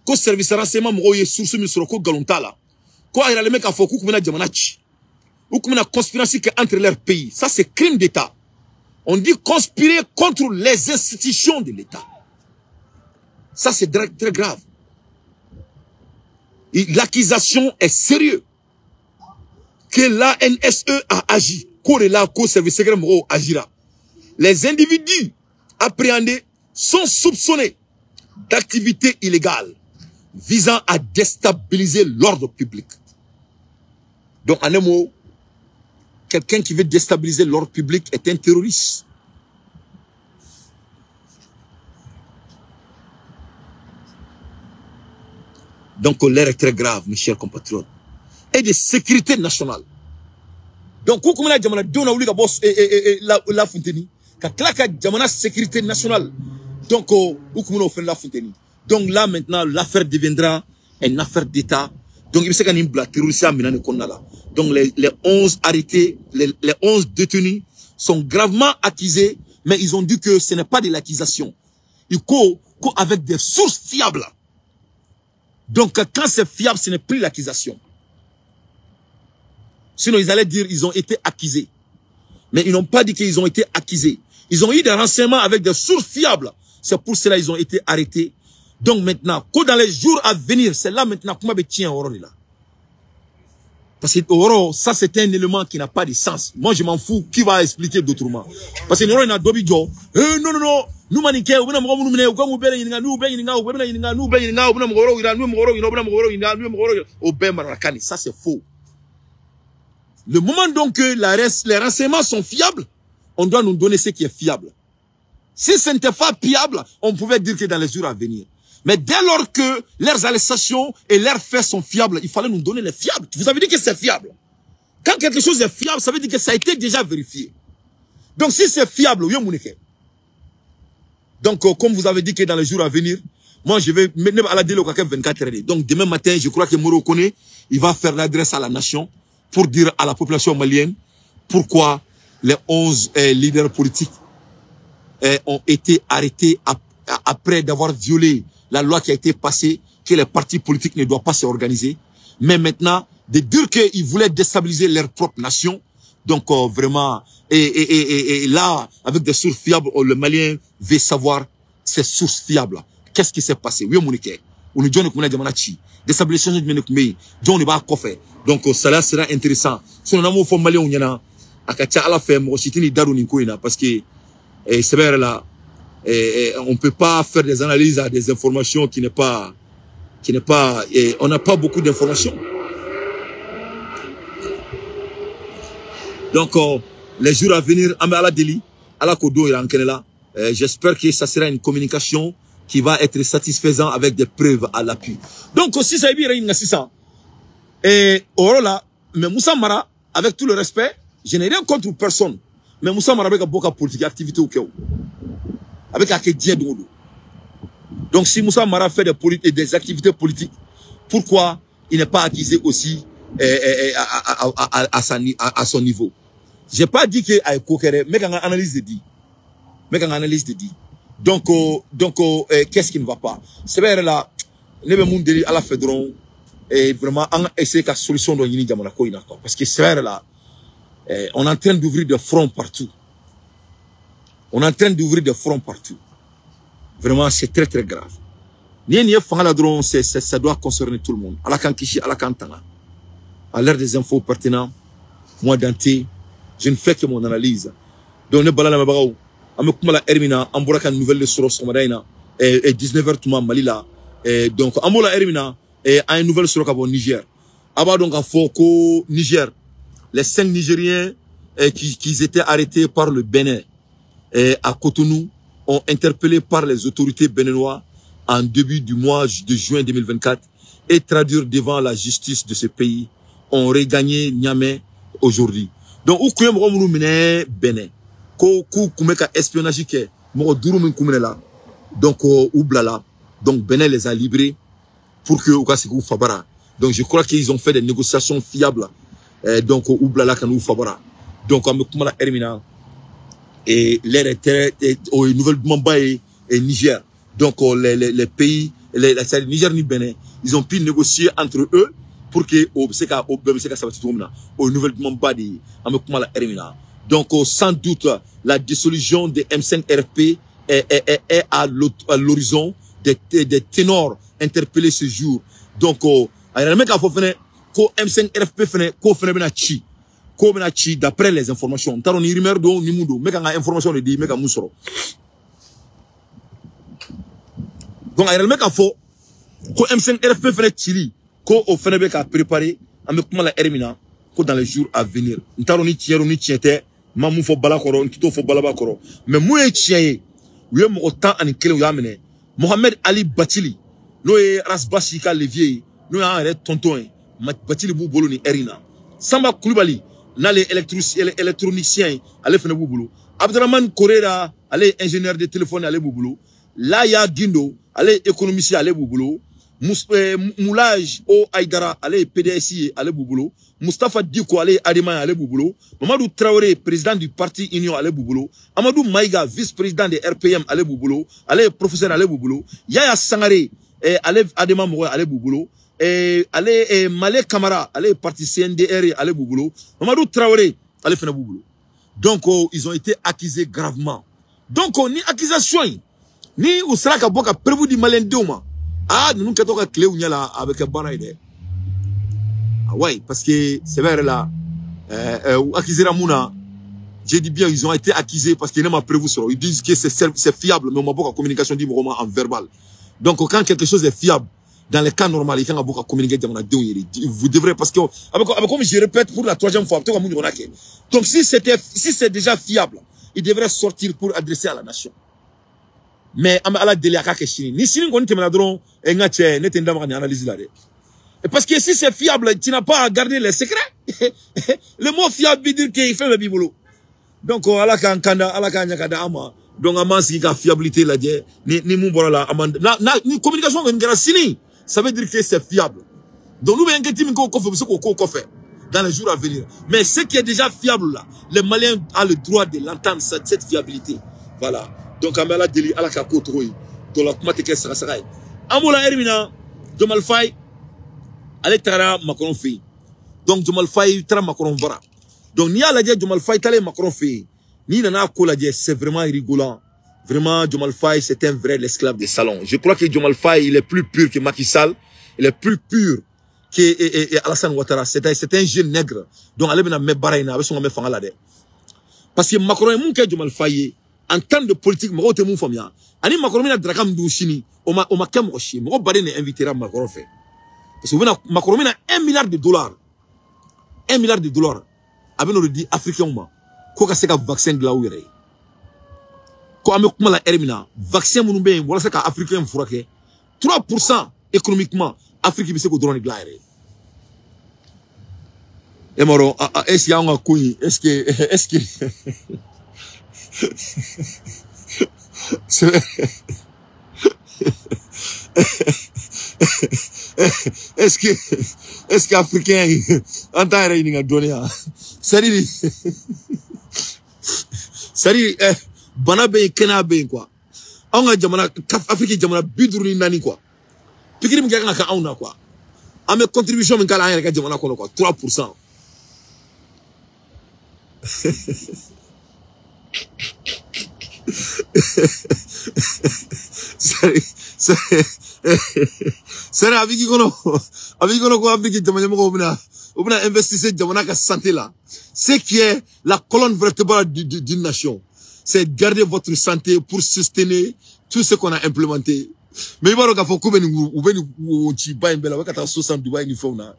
le service renseignement, il y a source ko a yiralen bɛ k'a fɔ k'u kun bɛna jamana ci, u kun bɛna conspiration kɛ entre leurs pays. Ça, c'est crime d'État. On dit conspirer contre les institutions de l'État. Ça, c'est très, très grave. L'accusation est sérieuse. Que l'ANSE a agi. Qu'au service secret agira. Les individus appréhendés sont soupçonnés d'activités illégales visant à déstabiliser l'ordre public. Donc, en un mot, quelqu'un qui veut déstabiliser l'ordre public est un terroriste. Donc, l'air est très grave, mes chers compatriotes. Et de sécurité nationale. Donc, comme la jamana donna wuli ka bɔ la funteni ka tila ka jamana sécurité nationale. Donc, u kun bɛn'o fɛnɛ la funteni. Donc là, maintenant, l'affaire deviendra une affaire d'État. Donc, il bɛ se ka nin bila terroriste minɛn de kɔnɔna la. Donc, les 11 arrêtés, les 11 détenus sont gravement accusés, mais ils ont dit que ce n'est pas de l'accusation. Il faut avec des sources fiables. Donc, quand c'est fiable, ce n'est plus l'accusation. Sinon, ils allaient dire ils ont été accusés. Mais ils n'ont pas dit qu'ils ont été accusés. Ils ont eu des renseignements avec des sources fiables. C'est pour cela qu'ils ont été arrêtés. Donc maintenant, que dans les jours à venir, c'est là maintenant comment tient au là. Parce que ça c'est un élément qui n'a pas de sens. Moi je m'en fous, qui va expliquer d'autrement. Parce que nous on a dobi jo. Eh non non non, nous maniquer, ou ça c'est faux. Le moment donc que les renseignements sont fiables, on doit nous donner ce qui est fiable. Si ce n'était pas fiable, on pouvait dire que dans les jours à venir. Mais dès lors que leurs arrestations et leurs faits sont fiables, il fallait nous donner les fiables. Vous avez dit que c'est fiable. Quand quelque chose est fiable, ça veut dire que ça a été déjà vérifié. Donc si c'est fiable, oui, Mounike. Donc comme vous avez dit que dans les jours à venir, moi je vais mettre à la délai au 24 heures. Donc demain matin, je crois que Moro Koné, il va faire l'adresse à la nation pour dire à la population malienne pourquoi les 11 leaders politiques ont été arrêtés après d'avoir violé la loi qui a été passée, que les partis politiques ne doivent pas s'organiser. Mais maintenant, de dire qu'ils voulaient déstabiliser leur propre nation, donc vraiment, et là, avec des sources fiables, le Malien veut savoir ces sources fiables. Qu'est-ce qui s'est passé? Oui, Monique. U ni jɔn de tun bɛna jamana ci? Déstabilisation jumɛn de tun bɛ yen? Jɔn de b'a kɔfɛ? Donc ça sera intéressant. Sinon n'an m'o fɔ maliyɛnw ɲɛna, a ka ca ala fɛ mɔgɔ si tɛ n'i da don nin ko in na, parce que sɛbɛ yɛrɛ la, on peut pas faire des analyses à des informations qui n'est pas on n'a pas beaucoup d'informations. Donc les jours à venir, an bɛ ala deli, ala k'o don yira an kɛnɛ la. J'espère que ça sera une communication qui va être satisfaisant avec des preuves à l'appui. Donc sisan i b'i yɛrɛ ɲininka sisan o yɔrɔ la. Mais Moussa Mara, avec tout le respect, je n'ai rien contre personne, mais Moussa Mara bɛ ka bɔ ka politique activité kɛ, o a bɛ k'a kɛ diɲɛ don o don. Donc si Moussa Mara fait des activités politiques, pourquoi il n'est pas accusé aussi à son niveau? J'ai pas dit que a ye ko kɛ dɛ, n bɛ ka n ka analyse de di, n bɛ ka n ka analyse de di. Donc qu'est-ce qui ne va pas? Sɛbɛ yɛrɛ la, ne bɛ mun deli ala fɛ dɔrɔn, vraiment an ka essayer ka solution dɔ ɲini jamana ko in na quoi, parce que sɛbɛ yɛrɛ la, on est en train d'ouvrir des fronts partout. On est en train d'ouvrir des fronts partout. Vraiment, c'est très très grave. Ni ye nin ye fanga la dɔrɔn, c'est ça doit concerner tout le monde. Ala k'an kisi, ala k'an tanga. À l'heure des infos pertinents, moi Dante, je ne fais que mon analyse. Donc ne bala lamɛnbagaw, an bɛ kuma la heure min na, an bɔra ka nouvelle de sɔrɔ sɔgɔmada in na, 19h tuma Mali la. Donc an b'o la heure min na, an ye nouvelle sɔrɔ ka bɔ Niger. A b'a dɔn k'a fɔ ko Niger, les 5 Nigériens qui étaient arrêtés par le Bénin à Cotonou ont interpellé par les autorités béninoises en début du mois de juin 2024 et traduire devant la justice de ce pays ont regagné Niamey aujourd'hui. Donc u kun ye mɔgɔ minnu minɛ Bénin ko k'u kun bɛ ka espionnage kɛ, mɔgɔ duuru min kun minɛ la, donc u bilala. Donc Bénin les a libérés pour que u ka segin u fabara. Donc je crois qu'ils ont fait des négociations fiables. Donc u bilala ka n'u fabara. Donc an bɛ kuma la heure min na, et l'air est très o ye nouvelle dumanba ye et Niger. Donc les pays, les Niger ni Bénin, ils ont pu négocier entre eux pour que o bɛ se ka o bɛɛ bɛ se ka sabati cogo min na. O ye nouvelle dumanba de ye an bɛ kuma la heure min na. Donc sans doute la dissolution des M5 RFP est à l'horizon des ténors interpellés ce jour. Donc a yɛrɛ bɛ k'a fɔ fɛnɛ ko M5 RFP fɛnɛ k'o fɛnɛ bɛna ci, k'o bɛna ci d'après les informations. N t'a dɔn ni rumeur don ni mun don, n bɛ ka n ka information de di, n bɛ ka mun sɔrɔ. Donc a yɛrɛ bɛ k'a fɔ ko M5 RFP fɛnɛ cili, ko o fɛnɛ bɛ ka préparer. An bɛ kuma la heure min na, ko dans les jours à venir. N t'a dɔn ni tiɲɛ don ni tiɲɛ tɛ, n ma mun fɔ bala kɔrɔ, n t'o fɔ balaba kɔrɔ, mais mun ye tiɲɛ ye, u ye mɔgɔ 11 u y'a minɛ. Mohamed Ali Bathily, n'o ye Rasbasi ka levier ye, n'o y'an yɛrɛ tonton ye, Bathily b'u bolo nin heure in na. Samba Kulibali, n'ale ye électronicien ye, ale fɛnɛ b'u bolo. Abdramane Korera, ale ye ingénieur de téléphone, ale b'u bolo. Laya Guindo, ale ye économiste, ale b'u bolo. Moulage O Aïdara, ale ye PDS ye, ale b'u bolo. Moustapha Diko, ale ye Adema ye, ale b'u bolo. Mamadou Traoré, président du parti Union, ale b'u bolo. Amadou Maïga, vice-président de RPM, ale b'u bolo. Ale ye professeur, ale b'u bolo. Yaya Sangare, ale Adema mɔgɔ, ale b'u bolo. Ale Malé Kamara, ale ye parti CNDR ye, ale b'u bolo. Mamadou Traoré, ale fana b'u bolo. Donc ils ont été accusés gravement. Donc ni accusation in, ni u sera ka bɔ ka preuve di maliyɛn denw ma, ah, ninnu kɛtɔ ka tile u ɲɛ la, a bɛ kɛ baara ye dɛ. Ah ouais, parce que c'est vrai là, u accusera mun na? J'ai dit bien, ils ont été accusés parce que ne ma preuve sɔrɔ. Ils disent que c'est fiable, mais on ma bɔ ka communication di mɔgɔ ma en verbal. Donc quand quelque chose est fiable, dans les cas normaux, il kan ka bɔ ka communiquer jamanadenw ye de. Vous devrez, parce que avec, comme je répète pour la troisième fois, a bɛ to ka mun ɲɔgɔnna kɛ. Donc si c'est déjà fiable, il devrait sortir pour adresser à la nation. Mais an bɛ ala deli a k'a kɛ sini. Ni sini kɔni tɛmɛna dɔrɔn, n ka cɛ, ne tɛ n da maga nin analyse la dɛ. Et parce que si c'est fiable, tu n'as pas à garder les secrets. Le mot fiable veut dire que fɛn bɛɛ b'i bolo. Donc ala k'an kanda, ala k'an ɲɛ ka di an ma. Donc an b'an sigi ka fiabilité lajɛ. Ni mun bɔra la, an b'an na ni communication kɔni kɛra sini, ça veut dire que c'est fiable. Donc nous bɛ enquête min k'o kɔfɛ, u bɛ se k'o k'o kɔfɛ dans les jours à venir. Mais ce qui est déjà fiable là, les Maliens ont le droit de l'entendre, cette fiabilité. Voilà. Donc an bɛ ala deli, ala ka ko togo ye. Donc la kuma tɛ kɛ sagasaga ye. An b'o la heure min na, Diomaye Faye, ale tagara Macron fɛ yen. Donc Diomaye Faye taara Macron bara. Donc n'i y'a lajɛ, Diomaye Faye taalen Macron fɛ yen, n'i nana ko lajɛ, c'est vraiment rigolant. Vraiment, Diomaye Faye, c'est un vrai esclave de salon. Je crois que Diomaye Faye, il est plus pur que Macky Sall. Il est plus pur que Alassane Ouattara. C'est un jeune nègre. Donc, allez maintenant mettre baraina, avec son mettre fanga là. Parce que Macron est mon Diomaye Faye, en termes de politique, mɔgɔw tɛ mun faamuya. Ani Macron bɛna daraka min dun sini, o ma kɛ mɔgɔ si ye. Mɔgɔ baden de invitera Macron fɛ. Parce que Macron bɛna 1 milliard de dollars. 1 milliard de dollars. A bɛn'o de di Africains ma. Ko ka se ka vaccin dilan u yɛrɛ ye. Ko an bɛ kuma la heure min na, vaccin minnu bɛ yen walasa ka Africain furakɛ, 3% économiquement, Afrique bɛ se k'o dɔrɔn de dilan a yɛrɛ ye. E m'a dɔn, est-ce que anw ka ko in, est-ce que est-ce que africain an t'an yɛrɛ ɲininka dɔɔni yan? C'est-à-dire bana bɛ yen, kɛnɛya bɛ yen quoi. Anw ka jamana, Afrique jamana 54 quoi. Pikiri min kɛ kan ka kɛ anw na quoi. An bɛ contribution min k'a la an yɛrɛ ka jamana kɔnɔ quoi, 3%. C'est a b'i kɔnɔ ko Afrique jamana ɲɛmɔgɔw bɛna investir jamana ka santé la. Ce qui est la colonne vertébrale d'une nation, c'est garder votre santé pour soutenir tout ce qu'on a implémenté. Mais i b'a dɔn k'a fɔ k'u bɛ nin u bɛ nin wonciba in bɛɛ la, u bɛ ka taa so san Dubaï ni fɛnw na.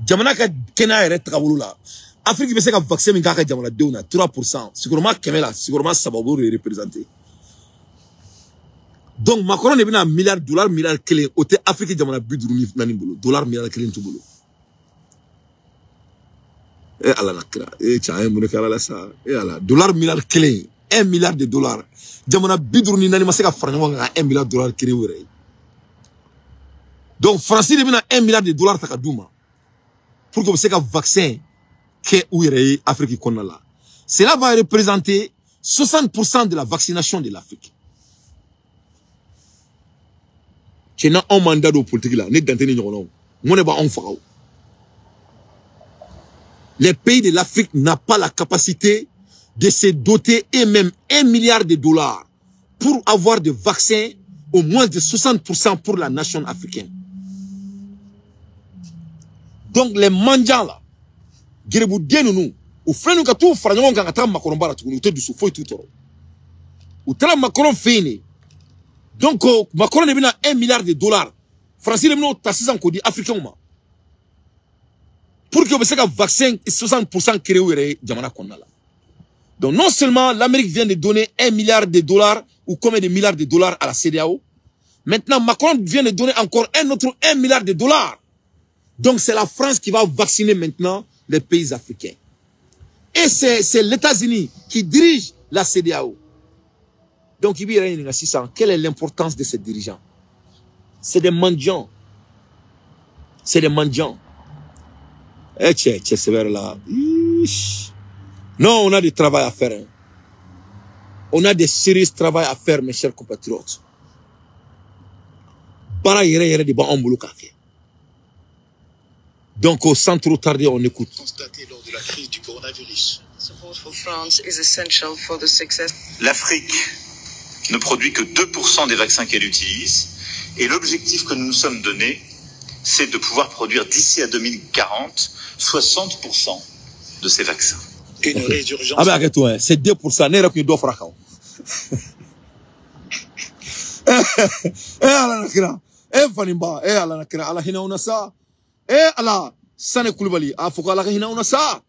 Jamana ka kɛnɛya yɛrɛ tagabolo la, Afrique bɛ se ka vaccin min k'a ka jamanadenw na, 3%, sigiyɔrɔma 100 la, sigiyɔrɔma 3 u b'o de représenter. Donc Macron de bɛna milliard dollar milliard kelen, o tɛ Afrique jamana 54 bolo, dollar milliard kelen t'u bolo. E Ala la kira, e cɛ an ye mun de kɛ Ala la sa? E Ala, dollar milliard kelen, 1 milliard de dollars. Jamana 54 ma se ka fara ɲɔgɔn kan ka 1 milliard dollar créer u yɛrɛ ye. Donc France de bɛna 1 milliard de dollars ta ka d'u ma pour que u bɛ se ka vaccin kɛ u yɛrɛ ye Afrique kɔnɔna la. Cela va représenter 60% de la vaccination de l'Afrique. Cɛ na anw m'an da don politique la, ne dan tɛ ni ɲɔgɔnnaw. Mun de b'anw faga o? Les pays de l'Afrique n'ont pas la capacité de se doter eux-mêmes 1 milliard de dollars pour avoir des vaccins au moins de 60% pour la nation africaine. Donc les mendiants là, gerebuden ninnu, u filɛ ninnu ka t'u fara ɲɔgɔn kan ka taa Macron ba la tuguni, u tɛ dusu foyi t'u tɔɔrɔ. U taara Macron fɛ yen de. Donc Macron de bɛna 1 milliard de dollars, Faransi de bɛn'o ta sisan k'o di Africains ma pour que u bɛ se ka vaccin 60% créer u yɛrɛ ye jamana kɔnɔna la. Donc non seulement l'Amérique vient de donner 1 milliard de dollars ou combien de milliards de dollars à la CEDEAO, maintenant Macron vient de donner encore un autre 1 milliard de dollars. Donc c'est la France qui va vacciner maintenant les pays africains. Et c'est les États-Unis qui dirige la CEDEAO. Donc il y a 600. Quelle est l'importance de ces dirigeants? C'est des mendiants. C'est des mendiants. Eh tchè, c'est vers là. Non, on a du travail à faire. Hein. On a des sérieux travail à faire, mes chers compatriotes. Bara yere yere de ba ambolo kake. Donc, sans trop tarder, on écoute. Constaté lors de la crise du coronavirus. Support for France is essential for the success. L'Afrique ne produit que 2% des vaccins qu'elle utilise. Et l'objectif que nous nous sommes donné, c'est de pouvoir produire d'ici à 2040 60% de ces vaccins. Une résurgence. Ah ben arrête-toi, hein. C'est 2%. N'est-ce pas que doit faire. Eh Allah nakira. Eh fanimba, eh Allah nakira, Allah hina unasa. Eh Allah, Sane Coulibaly, a fo Allah hina unasa.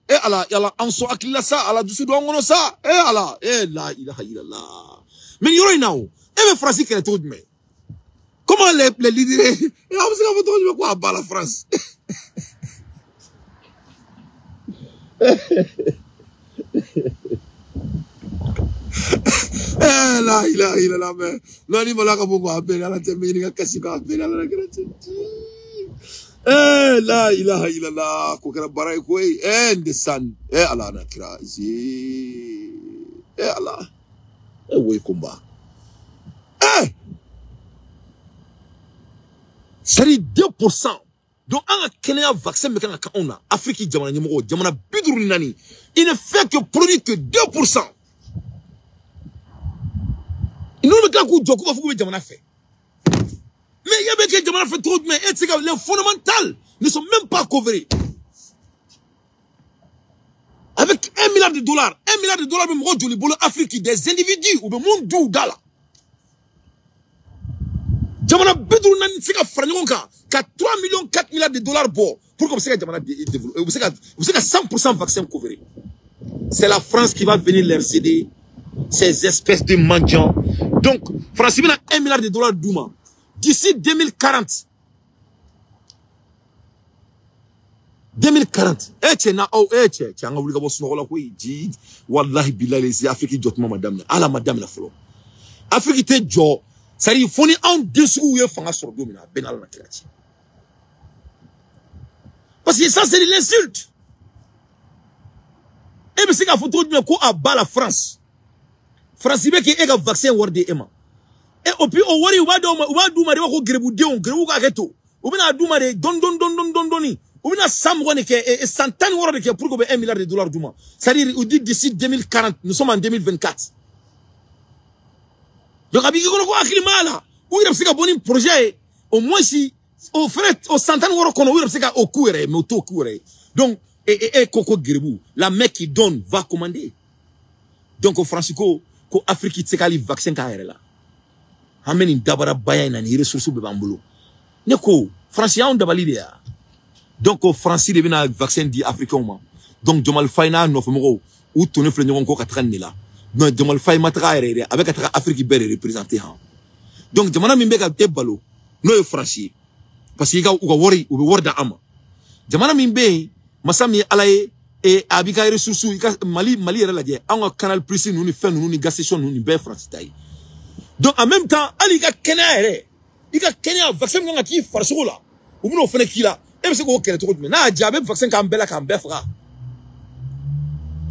Eh Allah, yalla anso akila sa, Allah dusu do ngono sa. Eh Allah, eh la ilaha illallah. Mais yoro inaw, eh me France kɛlɛ cogo jumɛn? Comment les leaders, eh an bɛ se ka fɔ cogo jumɛn ko a ba la France? Eh la ilaha illallah, mais non ni malaka bon ko a bɛɛ ala tɛ mɛ ɲininka kasi ko a bɛɛ ala la kɛra cɛ. Eh la ilaha illallah, ko kɛra baara ye koyi. Eh ndesan, eh ala na kira zi. Eh ala, eh woyi kumba. Eh, c'est 2%. Donc an ka kɛnɛya vaccin bɛ kan ka kɛ anw na. Afrique jamana ɲɛmɔgɔ, jamana 54, il ne fait que produire que 2%. Ninnu bɛ tila k'u jɔ k'u b'a fɔ k'u bɛ jamana fɛ. Mais il y a des jamana fɛ cogo jumɛn e tɛ se ka les fondamentales ne sont même pas couverts. Avec 1 milliard de dollars, 1 milliard de dollars bɛ mɔgɔ joli bolo Afrique, des individus u bɛ mun du u da la. Jamana 54 tɛ se ka fara ɲɔgɔn kan ka 3 millions 4 milliards de dollars bɔ pour que u bɛ se ka jamana développer, u bɛ se ka 100% vaccin couvrir. C'est la France qui va venir leur aider, ces espèces de mendiants. Donc, France bɛna 1 milliard de dollars d'u ma d'ici 2040. 2040. Eh cɛ na aw eh cɛ cɛ an ka wuli ka bɔ sunɔgɔ la koyi ji walahi bilahi Afrique jɔ tuma ma daminɛ ala ma daminɛ fɔlɔ. Afrique tɛ jɔ. C'est-à-dire fo ni anw den suguw ye fanga sɔrɔ don min na a bɛɛ n'ala na kira cɛ. Parce que ça c'est de l'insulte. E bɛ se k'a fɔ cogo jumɛn ko a ba la France. France bɛ k'e ka vaccin wari di e ma. Et puis o wari u b'a d'u ma de b'a ko gerebudenw gerebu ka hakɛ to. U bɛna d'u ma de dɔɔni dɔɔni dɔɔni dɔɔni dɔɔni. U bɛna san 20 de kɛ san 16 de kɛ pour que u bɛ 1 milliard de dollars d'u ma. C'est-à-dire u dit d'ici 2040, nous sommes en 2024. Donc a b'i kɔnɔ ko hakilimaya la u yɛrɛ bɛ se ka bɔ ni projet ye au moins si o fɛnɛ o san 16 kɔnɔ u yɛrɛ bɛ se ka o k'u yɛrɛ ye mais u t'o k'u yɛrɛ ye. Donc e ko ko gerebu la main qui donne va commander. Donc France ko ko Afrique tɛ se k'ale vaccin k'a yɛrɛ la. An bɛ nin dabarabaya in na nin ressources bɛɛ b'an bolo. Ne ko France y'anw dabali de ya. Donc France de bɛna vaccin di africains ma. Donc Diomaye Faye n'a nɔfɛmɔgɔw u tonnen filɛ ɲɔgɔn kɔ ka taga nin de la. Donc Diomaye Faye ma taga a yɛrɛ ye dɛ, a bɛ ka taga Afrique bɛɛ de représenter han. Donc jamana min bɛ ka e balo n'o ye France ye parce que i ka u ka wari u bɛ wari d'an ma. Jamana min bɛ yen masa min ye Ala ye e a b'i ka ressources i ka Mali yɛrɛ lajɛ anw ka Canal Plus ninnu ni fɛn ninnu ni gas station ninnu nin bɛɛ ye France ta ye. Donc en même temps hali i ka kɛnɛya yɛrɛ i ka kɛnɛya vaccin min kan ka k'i farisogo la u bɛn'o fana k'i la. E bɛ se k'o kɛlɛ cogo jumɛn n'a y'a diya a bɛ vaccin k'an bɛɛ la k'an bɛɛ faga.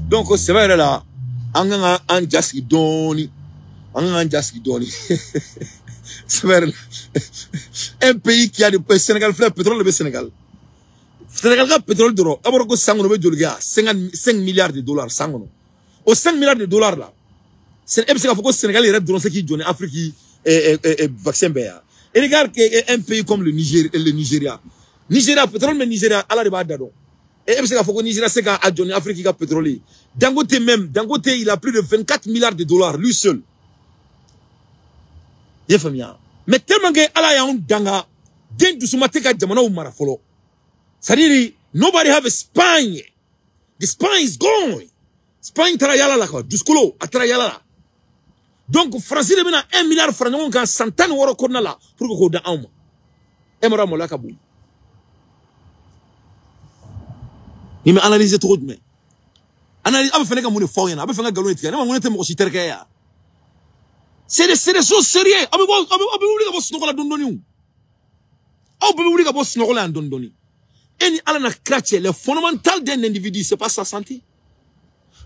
Donc sɛbɛ yɛrɛ la an kan ka an jasigi dɔɔni an kan k'an jasigi dɔɔni sɛbɛ yɛrɛ la un pays qui a de Sénégal filɛ pétrole de bɛ Sénégal. Sénégal ka pétrole dɔrɔn a bɔra ko san kɔnɔ u bɛ joli kɛ 5 milliards de dollars san kɔnɔ. O 5 milliards de dollars la e bɛ se k'a fɔ ko Sénégal yɛrɛ dɔrɔn se k'i jɔ ni Afrique vaccin bɛɛ ya. Et regarde un pays comme le Niger, le Nigeria. Nigeria pétrole mais Nigeria ala de b'a da dɔn. Et bɛ se k'a fɔ ko Nigeria se k'a jɔ ni Afrique ka pétrole ye. Dangote même, Dangote il a plus de 24 milliards de dollars lui seul. I y'a faamuya? Mais tellement que ala y'anw danga den dusuma tɛ ka jamanaw mara fɔlɔ. C'est-à-dire nobody have a spine. The spine is gone. Spine taara yala la quoi, dusukolo a taara yala la. Donc France de bɛna 1 milliard fara ɲɔgɔn kan san 16 kɔnɔna la pour que k'o da anw ma. E mara maloya ka bon. Ni bɛ analyser cogo jumɛn? Analyse a bɛ fɛ ne ka mun de fɔ aw ɲɛna? A bɛ fɛ ka nkalon de tigɛ. Ne ma ko ne tɛ mɔgɔ si terikɛ ye ya. C'est des choses sérieuses. A bɛ wuli ka bɔ sunɔgɔ la dɔɔni dɔɔni. Aw bɛɛ bɛ wuli ka bɔ sunɔgɔ la yan dɔɔni dɔɔni. E ni Ala na kira cɛ, le fondamental d'un individu c'est pas sa santé.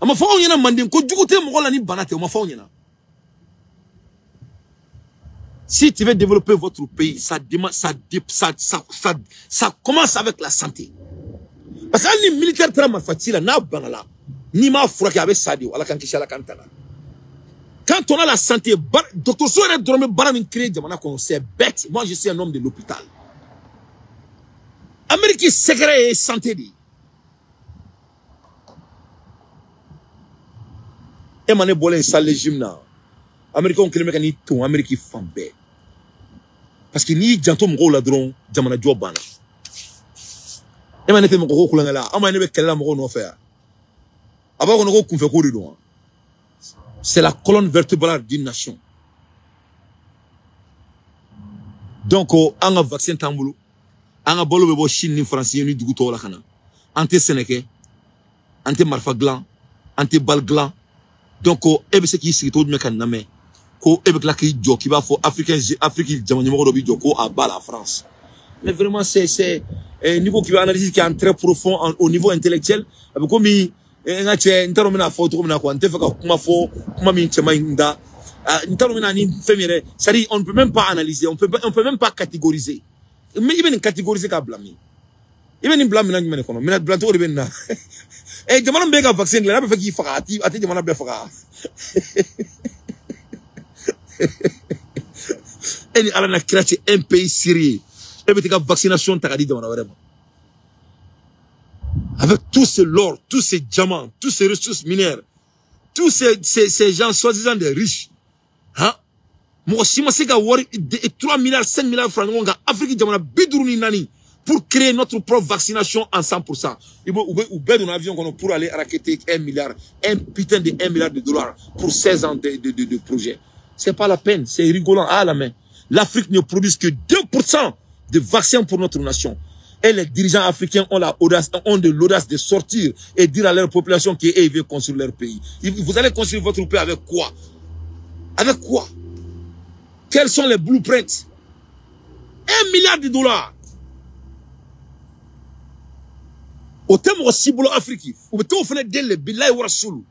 A ma fɔ aw ɲɛna manden ko jugu tɛ mɔgɔ la ni bana tɛ, o ma fɔ aw ɲɛna. Si tu veux développer votre pays, ça commence avec la santé. Parce que les militaires très mal fatigués, n'a banala, ni ma furakɛ a bɛ sa de o, Ala k'an kisi Ala k'an tanga. Quand on a la santé, docteur So yɛrɛ dɔrɔn bɛ baara min créer jamana kɔnɔ, c'est bête. Moi je suis un homme de l'hôpital. Amérique secret ye santé de ye. E ma ne bɔlen salle de gym na, Américains kɛlen bɛ ka n'i ton Amérique fan bɛɛ. Parce que n'i y'i janto mɔgɔw la dɔrɔn jamana jɔ banna. E ma ne tɛ mɔgɔ ko kulonkɛ la, an ma ne bɛ kɛlɛ la mɔgɔw nɔfɛ yan. A b'a kɔnɔ ko kunfɛ ko de don wa. C'est la colonne vertébrale d'une nation. Donc an ka vaccin t'an bolo. An ka balo bɛ bɔ Chine ni France ni dugu tɔw la ka na. An tɛ sɛnɛ kɛ, an tɛ marifa dilan, an tɛ bal dilan. Donc e bɛ se k'i sigi cogo jumɛn ka nin lamɛn ko e bɛ tila k'i jɔ k'i b'a fɔ Afrique jamana ɲɛmɔgɔ dɔ b'i jɔ ko a ba la France. Mais vraiment c'est niveau qui va analyser qui est en très profond au niveau intellectuel a bɛ komi n ka cɛ n t'a dɔn n bɛna fɔ cogo min na quoi, n tɛ fɛ ka kuma fɔ kuma min cɛ man ɲi n da, n t'a dɔn n bɛna ni fɛn min yɛrɛ, c'est-à-dire on ne peut même pas analyser, on peut même pas catégoriser. Mais i bɛ nin catégoriser k'a bila min? I bɛ nin bila minɛn jumɛn de kɔnɔ? Minɛn bila cogo de bɛ nin na. Jamana min bɛ ka vaccin dilan n'a bɛ fɛ k'i faga, a tɛ jamana bɛɛ faga. E ni Ala na kira cɛ, un pays sérieux, e bɛ t'i ka vaccination ta ka di jamana wɛrɛ ma. Avec tous ces l'or, tous ces diamants, tous ces ressources minières, tous ces gens soi-disant des riches, hein? Mɔgɔ si ma se ka wari 3 milliards, 5 milliards fara ɲɔgɔn kan Afrique jamana 54 pour créer notre propre vaccination en 100%. Ils vont dans un avion pour aller racketter 1 milliard, un putain de 1 milliard de dollars pour 16 ans de projet. C'est pas la peine, c'est rigolant. Ah la main. L'Afrique ne produit que 2% de vaccins pour notre nation. Et les dirigeants africains ont ont de l'audace de sortir et dire à leur population qu'ils veulent construire leur pays. Vous allez construire votre pays avec quoi? Avec quoi? Quels sont les blueprints? 1 milliard de dollars. Au thème aussi pour l'Afrique, ou tout fait le billahi wa rasoul.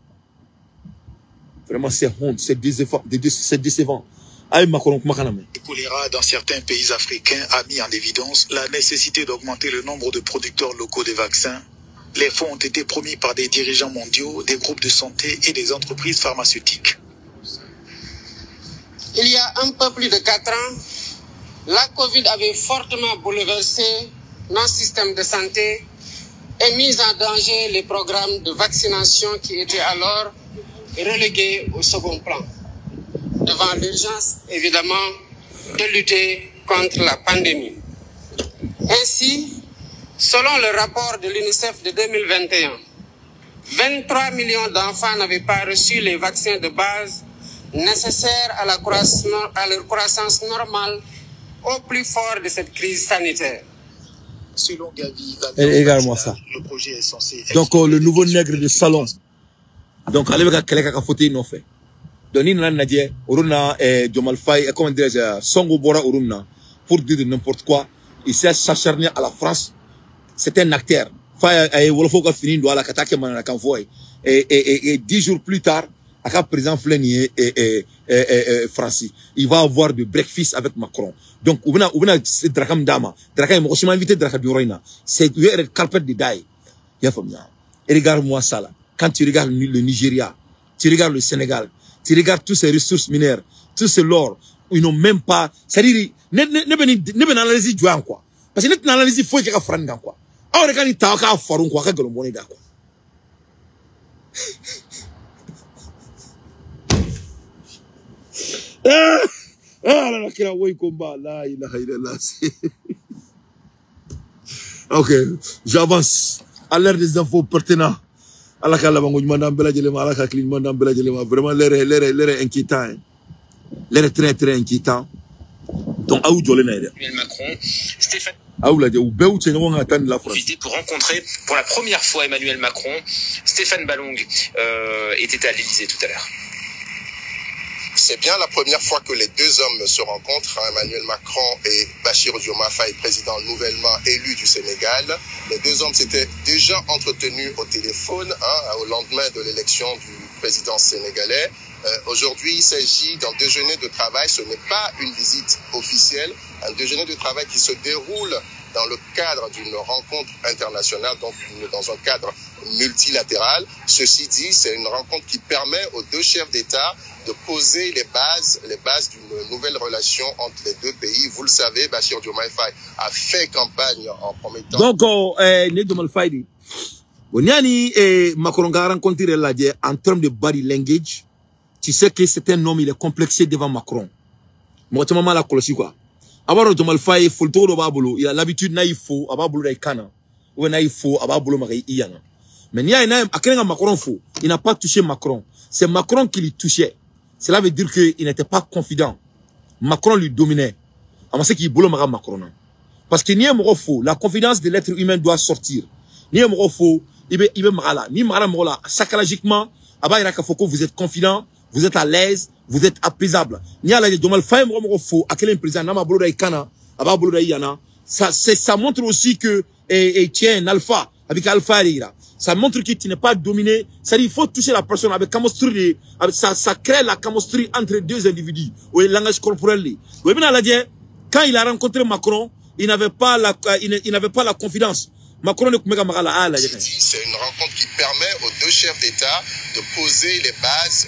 Vraiment c'est honte, c'est décevant, c'est décevant. Le choléra dans certains pays africains a mis en évidence la nécessité d'augmenter le nombre de producteurs locaux de vaccins. Les fonds ont été promis par des dirigeants mondiaux, des groupes de santé et des entreprises pharmaceutiques. Il y a un peu plus de 4 ans, la Covid avait fortement bouleversé nos systèmes de santé et mis en danger les programmes de vaccination qui étaient alors relégués au second plan. Devant l'urgence, évidemment, de lutter contre la pandémie. Ainsi, selon le rapport de l'UNICEF de 2021, 23 millions d'enfants n'avaient pas reçu les vaccins de base nécessaires à leur croissance normale au plus fort de cette crise sanitaire. Selon Gavi, également ça. Le projet est censé... Donc, le nouveau nègre de salon. Donc, allez voir quelqu'un qui a fauté, non fait. Donc, ni nana nadie, Oruna, Diomaye Faye, comment dirais-je, Songo Bora Oruna, pour dire de n'importe quoi, il s'est s'acharné à la France. C'est un acteur. Faye, Wolofo a fini, doit la kata manana kanfoy. Et 10 jours plus tard, à président Flenier et Francis, il va avoir de breakfast avec Macron. Donc, ou bien, c'est Drakam Dama. Drakam, je suis invité Drakam Duroina. C'est le carpet de Daï. Et regarde-moi ça là. Quand tu regardes le Nigeria, tu regardes le Sénégal, tu regardes toutes ces ressources minières, tous ces l'or, ils n'ont même pas. C'est-à-dire, ne analyse du quoi. Parce que ne analyse faut qu'il y ait un quoi. Ah, on regarde il y a un quoi, quoi. Ah, la kira woy combat, la ilaha illallah. Ok, j'avance. À l'heure des infos pertinentes. Allah ka labango ɲuman d'an bɛɛ lajɛlen ma, Allah ka hakili ɲuman d'an bɛɛ lajɛlen ma. Vraiment l'air est inquiétant, hein. L'air est très très inquiétant. Donc aw jɔlen na yɛrɛ. Emmanuel Macron, Stéphane aw lajɛ u bɛɛ y'u cɛ ɲɔgɔn kan ka taa nin la France. Pour rencontrer pour la première fois Emmanuel Macron, Stéphane Ballong était à l'Élysée tout à l'heure. C'est bien la première fois que les deux hommes se rencontrent, hein, Emmanuel Macron et Bassirou Diomaye Faye, président nouvellement élu du Sénégal. Les deux hommes s'étaient déjà entretenus au téléphone, hein, au lendemain de l'élection du président sénégalais. Aujourd'hui, il s'agit d'un déjeuner de travail. Ce n'est pas une visite officielle, un déjeuner de travail qui se déroule dans le cadre d'une rencontre internationale, donc dans un cadre multilatéral. Ceci dit, c'est une rencontre qui permet aux deux chefs d'État de poser les bases d'une nouvelle relation entre les deux pays. Vous le savez, Bassirou Diomaye Faye a fait campagne en promettant... Donc, Diomaye Faye, Macron a rencontré en termes de body language. Tu sais que c'est un homme, il est complexé devant Macron. Moi, tu m'as la quoi. Abaro Diomaye Faye, il a l'habitude n'a il faut, ababolo kana, ou n'a il faut, ababolo mari iyana. Mais n'y a rien Macron faut, il n'a pas touché Macron. C'est Macron qui lui touchait. Cela veut dire qu'il n'était pas confident. Macron lui dominait. À ce qu'il bolo mara Macron. Parce que ni un faux, la confidence de l'être humain doit sortir. Ni un faux, il be mara ni mara mara psychologiquement, aba ira ka foko vous êtes confident, vous êtes à l'aise, vous êtes apaisable. Ni ala Diomaye Faye moro faux, à quel président n'a bolo da ikana, aba bolo da iyana. Ça ça montre aussi que et tu es un alpha avec alpha là. Ça montre que tu n'es pas dominé. C'est-à-dire il faut toucher la personne avec camostrie, ça crée la camostrie entre deux individus. Oui, langage corporel. Oui, mais là quand il a rencontré Macron, il n'avait pas la confiance. Macron ne C'est une rencontre qui permet permet aux deux chefs d'État de poser les bases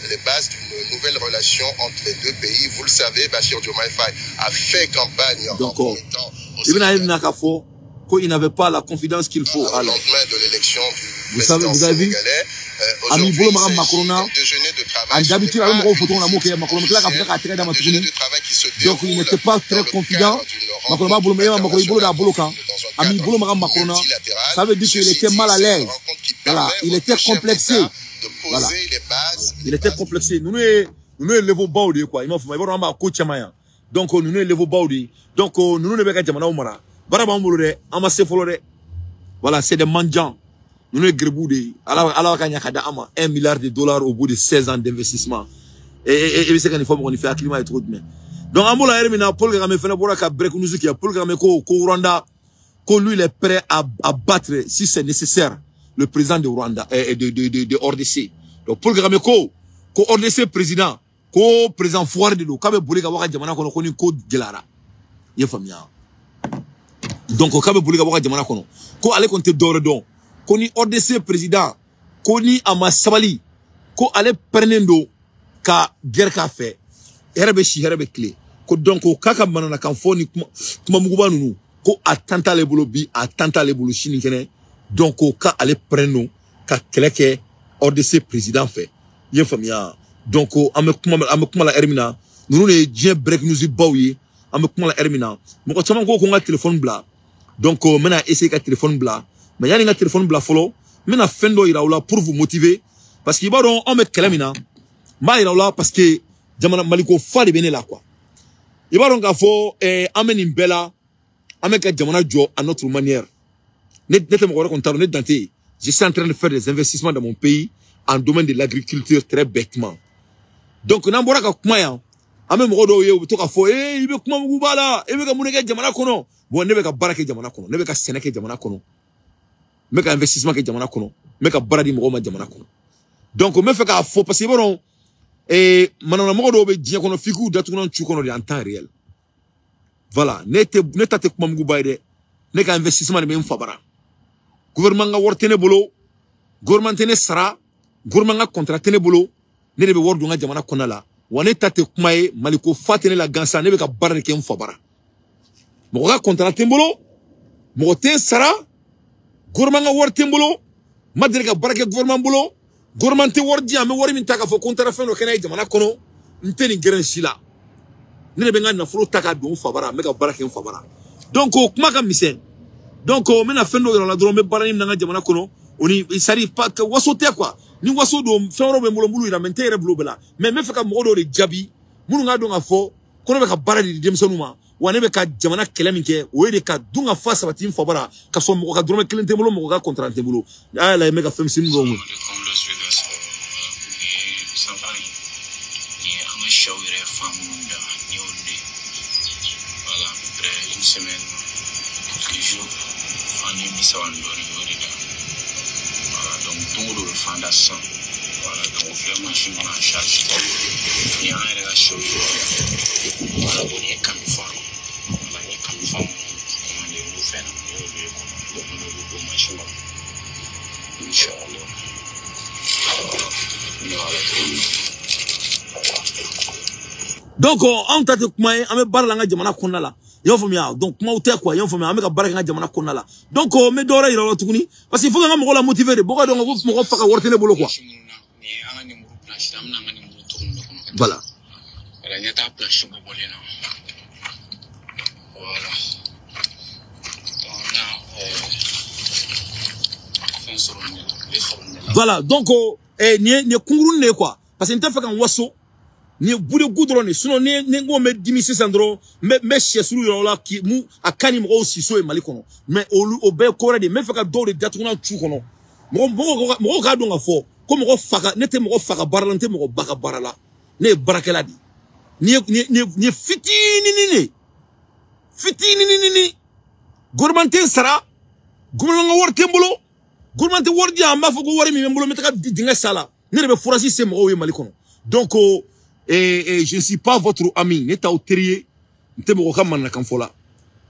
d'une nouvelle relation entre les deux pays. Vous le savez, Bassirou Diomaye Faye a fait campagne en promettant au qu'il n'avait pas la confidence qu'il faut. Au lendemain de l'élection du président sénégalais, aujourd'hui, déjeuner de travail. Qui se donc il n'était pas très confiant. Ça veut dire qu'il était mal à l'aise. Voilà, il était complexé. Voilà. Il était complexé. Nous nous bas quoi. Il m'a fait donc nous nous bas. Donc nous nous voilà, c'est des mendiants. Nous sommes grébou. Alors, 1 milliard de dollars au bout de 16 ans d'investissement. Et c'est quand il faut qu'on fait un climat et trop de. Donc, à mon Paul Kagame fait Paul Kagame ko Rwanda, ko lui il est prêt à battre si c'est nécessaire le président de Rwanda et de RDC. Donc Paul Kagame ko RDC président, ko président foire de l'eau, kabe boli ka waka jamana kono ko ni ko gelara. Ye famia. Donc kabe boli ka waka jamana kono ko ale konte dore don ko ni RDC président ko ni ama sabali ko ale prenendo ka guerre ka fait herbe si herbe clé ko donc kaka manana kan fo ni kuma muguba nunu ko a tanta le bolo bi a tanta le bolo sini kene donc ka ale preno ka kɛlɛ kɛ RDC président fɛ i ye faamuya. Donc an bɛ kuma la heure min na ninnu de ye diɲɛ break news baw ye. An bɛ kuma la heure min na mɔgɔ caman ko n ka téléphone bila. Donc n bɛna essayer ka téléphone bila, mais yanni n ka téléphone bila fɔlɔ n bɛna fɛn dɔ yira aw la pour vous motiver, parce que i b'a dɔn anw bɛ kɛlɛ min na n b'a yira aw la parce que jamana Maliko fa de bɛ ne la quoi. I b'a dɔn k'a fɔ an bɛ nin bɛɛ la an bɛ ka jamana jɔ à notre manière. Ne tɛ mɔgɔ wɛrɛ kɔni t'a dɔn, ne dan tɛ yen. Je suis en train de faire des investissements dans mon pays en domaine de l'agriculture très bêtement. Donc n'an bɔra ka kuma yan an bɛ mɔgɔ dɔw ye u bɛ to k'a fɔ i bɛ kuma mugu b'a la i bɛ ka mun de kɛ jamana kɔnɔ. Bon ne bɛ ka baara kɛ jamana kɔnɔ, ne bɛ ka sɛnɛ kɛ jamana kɔnɔ, n bɛ ka investissement kɛ jamana kɔnɔ, n bɛ ka baara di mɔgɔw ma jamana kɔnɔ. Donc n bɛ fɛ k'a fɔ parce que i b'a dɔn manamɔgɔ dɔw bɛ diɲɛ kɔnɔ f'i k'u datugulan cu kɔnɔ de en temps réel. Voilà, ne ta tɛ kuma muguba ye dɛ, ne ka investissement de bɛ n fa bara. Gouvernement ka wari tɛ ne bolo, gouvernement tɛ ne sara, gouvernement ka contrat tɛ ne bolo, ne de bɛ wari don n ka jamana kɔnɔna la. Wa ne ta tɛ kuma ye, Maliko fa tɛ ne la gansan, ne bɛ ka baara de kɛ n fa bara. Mɔgɔ ka contrat tɛ n bolo, mɔgɔ tɛ n sara, gouvernement ka wari tɛ n bolo, n ma deli ka baara kɛ gouvernement bolo, gouvernement tɛ wari di yan, n bɛ wari min ta k'a fɔ ko n taara fɛn dɔ kɛ n'a ye jamana kɔnɔ, n tɛ nin gɛrɛ si la. Ne de bɛ n ka nafolo ta k'a don n fa bara, n bɛ ka baara kɛ n fa bara. Donc o kuma ka misɛn. Donc n bɛna fɛn dɔ yira la dɔrɔn, n bɛ baara min na n ka jamana kɔnɔ, o ni c'est-à-dire pas waso tɛ quoi. Ni waso don fɛn wɛrɛw bɛ n bolo n b'olu yira, mais n tɛ yɛrɛ bolo bɛɛ la. Mais n bɛ fɛ ka mɔgɔ dɔw de jaabi minnu k'a dɔn k'a fɔ ko ne bɛ ka baara de di denmisɛnninw ma, wa ne bɛ ka jamana kɛlɛ min kɛ o ye de ka dun ka fa sabati n fa bara, ka sɔrɔ mɔgɔ ka dɔrɔmɛ kelen tɛ n bolo, mɔgɔ ka contrat tɛ n bolo. A y'a lajɛ n bɛ ka fɛn misɛnnin dɔw mun. Donc anw ta tɛ kuma ye, an bɛ baara la an ka jamana kɔnɔna la. I y'a faamuya? Donc kumaw tɛ quoi, i y'a faamuya? An bɛ ka baara kɛ an ka jamana kɔnɔna la. Donc n bɛ dɔ wɛrɛ yira aw la tuguni, parce que il faut que n ka mɔgɔw la motiver de, bɔ ka dɔn ko mɔgɔ fa ka wari tɛ ne bolo quoi. Voilà. Voilà, donc nin ye kunkurunin de ye quoi, parce que n tɛ fɛ ka n waso. Ni bout de goudron de, sinon ni n ko n bɛ dimi sisan dɔrɔn n bɛ sɛsulu yɔrɔ la k'i mu a ka ni mɔgɔw siso ye Mali kɔnɔ, mais olu o bɛɛ ye ko wɛrɛ de ye. N bɛ fɛ ka dɔw de datugulan cu kɔnɔ, mɔgɔw k'a dɔn k'a fɔ ko mɔgɔ fa ka ne tɛ mɔgɔ fa ka baara la, n tɛ mɔgɔ ba ka baara la, ne ye baarakɛla de ye. Nin ye fitinin de, fitinin. Gouvernement tɛ n sara, gouvernement ka wari tɛ n bolo, gouvernement tɛ wari di yan, n b'a fɔ ko wari min bɛ n bolo n bɛ taga dingɛ sa la, ne de bɛ forasi se mɔgɔw ye Mali kɔnɔ. Donc je ne suis pas votre ami, ne t'aw teri ye, n tɛ mɔgɔ ka mananakan fɔ la.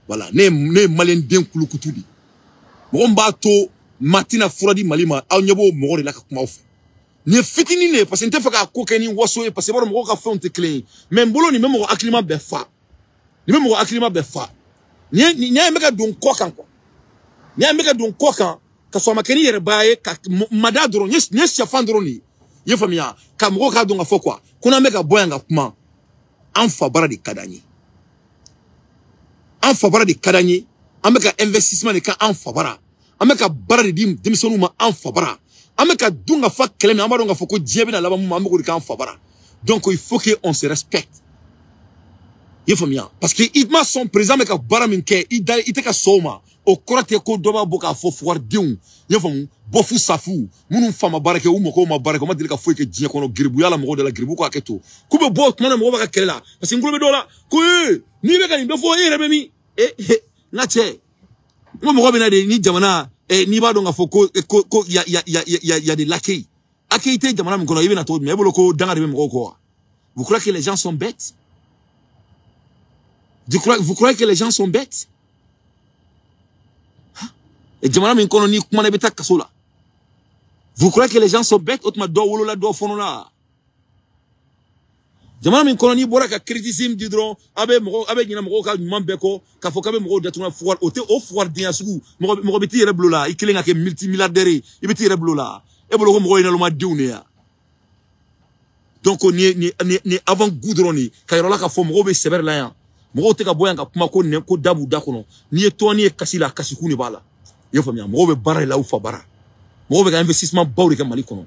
Voilà, ne ye maliyɛn den kulukutu de. Mɔgɔ min b'a to Maa tɛna fura di Mali ma, aw ɲɛ b'o mɔgɔ de la ka kuma aw fɛ. Nin ye fitinin de ye, parce que n tɛ fɛ k'a ko kɛ ni waso ye, parce que i b'a dɔn mɔgɔw ka fɛnw tɛ kelen ye. Mais n bolo nin bɛ mɔgɔ hakilima bɛɛ fa. Nin bɛ mɔgɔ hakilima bɛɛ fa. Nin ye n bɛ ka don kɔ kan quoi. Nin ye n bɛ ka don kɔ kan ka sɔrɔ a ma kɛ ni yɛrɛbaya ye, ka mada dɔrɔn, nin ye sɛfan dɔrɔn de ye. I ye faamuya, ka mɔgɔw k'a dɔn ka fɔ quoi, ko n'an bɛ ka bɔ yan ka kuma, an fa baara de ka d'an ye. An fa baara de ka d'an ye. An bɛ ka investissement de kɛ an fa baara. An bɛ ka baara de di denmisɛnninw ma an fa baara. An bɛ ka dun ka fa kɛlɛ min, an b'a dɔn k'a fɔ ko diɲɛ bɛna laban mun ma, an bɛ k'o de k'an fa baara. Donc il faut qu'on se respecte. I ye faamuya, parce que i ma sɔn président bɛ ka baara min kɛ, i da i tɛ ka sɔn o ma, o kɔrɔ tɛ ko dɔ b'a bɔ k'a fɔ fugaridenw, i ye faamu, bɔfu safu minnu fa ma baara kɛ, u mɔgɔw ma baara kɛ, u ma deli ka foyi kɛ diɲɛ kɔnɔ, geribuya la mɔgɔw de la, geribu k'a kɛ to k'u bɛ bɔ tuma na mɔgɔw b'a ka kɛlɛ la, parce que n tulo bɛ dɔw la ko ee n'i bɛ ka nin bɛɛ fɔ e yɛrɛ bɛ min, ee n ka cɛ, n ko mɔgɔ bɛ na de ni jamana n'i b'a dɔn k'a fɔ ko ya ya ya ya ya de l'accueil accueil tɛ jamana min kɔnɔ, i bɛ na cogo jumɛn, e bolo ko danga de bɛ mɔgɔw kɔ wa? Vous croyez que les gens sont bêtes? Vous croyez que les gens sont bêtes? Jamana min kɔnɔ n'i kumana i bɛ taa kaso la. Vous croyez que les gens sont bêtes? O tuma dɔw wolola dɔw fɔnɔla. Jamana min kɔnɔ n'i bɔra ka criticisme di dɔrɔn, a bɛ mɔgɔ a bɛ ɲinɛ mɔgɔw ka ɲuman bɛɛ kɔ, k'a fɔ k'a bɛ mɔgɔw datugu fugari, o tɛ o fugaridenya sugu. Mɔgɔ bɛ t'i yɛrɛ bilo la, i kelen ka kɛ multimilliardaire ye, i bɛ t'i yɛrɛ bilo la. E bolo ko mɔgɔw ye nalomadenw de ya. Donc nin ye avant goût dɔrɔn de ye, ka yɔrɔ la k'a fɔ mɔgɔw bɛ sɛbɛ la yan. Mɔgɔw tɛ ka bɔ yan ka kuma ko nɛn ko da b'u da kɔnɔ. N'i ye tɔn ye kasi la, kasikun de b'a la. I y'a faamuya, mɔgɔw bɛ baara de la u fa baara. Mɔgɔw bɛ ka investissement baw de kɛ Mali kɔnɔ.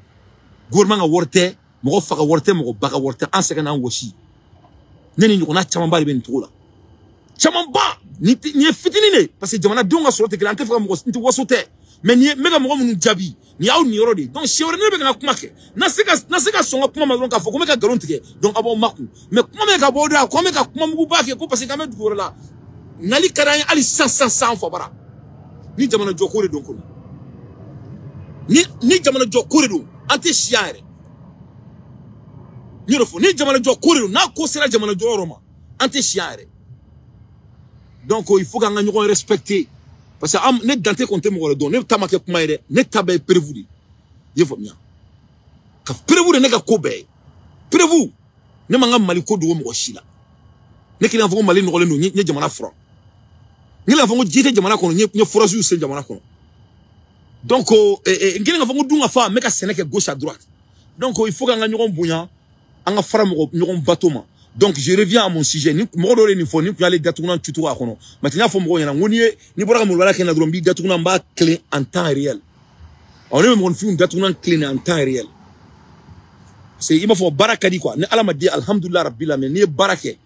Gouvernement ka wari tɛ, mɔgɔ fa ka wari tɛ, mɔgɔ ba ka wari tɛ, an sɛgɛn n'an wɔsi. Ne ni ɲɔgɔnna camanba de bɛ nin cogo la. Camanba! Nin ye fitinin de ye, parce que jamanadenw ka sɔrɔ tɛ kelen, an tɛ fɛ ka mɔgɔ, n tɛ waso tɛ. Mais nin ye n bɛ ka mɔgɔ minnu jaabi, nin y'aw niyɔrɔ de ye. Donc siɲɛ wɛrɛ ne bɛ ka n ka kuma kɛ, na se ka sɔn ka kuma ma dɔrɔn k'a fɔ ko n bɛ ka nkalon tigɛ, donc aw b'aw makun. Mais kuma min ka bɔ o da, ko an bɛ ka kuma muguba kɛ ko parce que k'an bɛ dugu wɛrɛ la. Nali ka d'an ye hali sisan sisan sisan fa bara. Ni jamana jɔ ko de don kɔni. Ni jamana jɔ ko de don, an tɛ si yan yɛrɛ. N y'o de fɔ, ni jamana jɔ ko de don, n'a ko sera jamana jɔ yɔrɔ ma, an tɛ si yan yɛrɛ. Donc il faut k'an ka ɲɔgɔn respecter. Parce que ne dan tɛ kɔni tɛ mɔgɔ wɛrɛ dɔn, ne ta ma kɛ kuma ye dɛ, ne ta bɛɛ ye preuve de ye. I ye faamuya? Ka preuve de ne ka ko bɛɛ ye. Preuve, ne ma n ka Mali ko dogo mɔgɔ si la. Ne kelen k'a fɔ ko Mali nɔgɔlen don, n ye jamana furan. N kelen k'a fɔ ko ji tɛ jamana kɔnɔ, n ye forage sen jamana kɔnɔ. Donc n kelen k'a fɔ ko dun ka fa, n bɛ ka sɛnɛ kɛ gauche à droite. Donc il faut k'an ka ɲɔgɔn bonya, an ka fara mɔgɔ ɲɔgɔn bato ma. Donc je reviens à mon sujet. Ni mɔgɔ dɔw de nin fɔ, ni kun y'ale datugulan cutugu a kɔnɔ. Maintenant n y'a fɔ mɔgɔw ɲɛna, n ko n'i bɔra ka molobaliya kɛ n na dɔrɔn, n b'i datugulan, n b'a tilen en temps réel. Ɔ ne bɛ mɔgɔninfinw datugulan tilen en temps réel. Parce que i b'a fɔ baara ka di quoi. Ni Ala ma di, alhamdulilah rabbil alamin, n'i ye baara kɛ,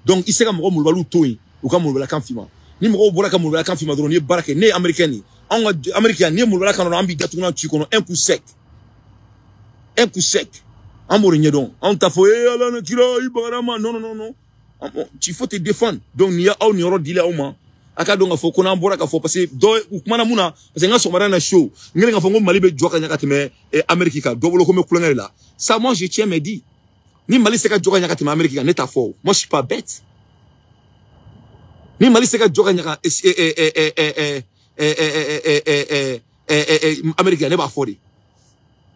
donc i se ka mɔgɔ molobaliw to yen, u ka molobaliyakan f'i ma. Ni mɔgɔw bɔra ka molobaliyakan f'i ma dɔrɔn, n'i ye baara kɛ, ne ye américain de ye. Anw ka américain, n'i ye molobaliyakan dɔrɔn, an b'i datugulan ci kɔnɔ un coup sec. Un coup sec. An b'o de ɲɛdɔn. Anw t'a fɔ ee Ala ni kira i bagara ma. Non non non non. Il faut te défendre. Donc nin y'aw niyɔrɔ dili aw ma. A ka dɔn k'a fɔ ko n'an bɔra k'a fɔ, parce que dɔ u kumana mun na, parce que n ka sɔgɔmada in na show, n kɛlen k'a fɔ ko Mali bɛ jɔ ka ɲɛ ka tɛmɛ Amérique kan, dɔ bolo ko n bɛ kulonkɛ de la. Ça moi je tiens mes dit. Ni Mali se ka jɔ ka ɲɛ ka tɛmɛ Amérique kan, ne t'a fɔ o. Moi je suis pas bête. Ni Mali se ka jɔ ka ɲɛ ka Amérique kan, ne b'a fɔ de.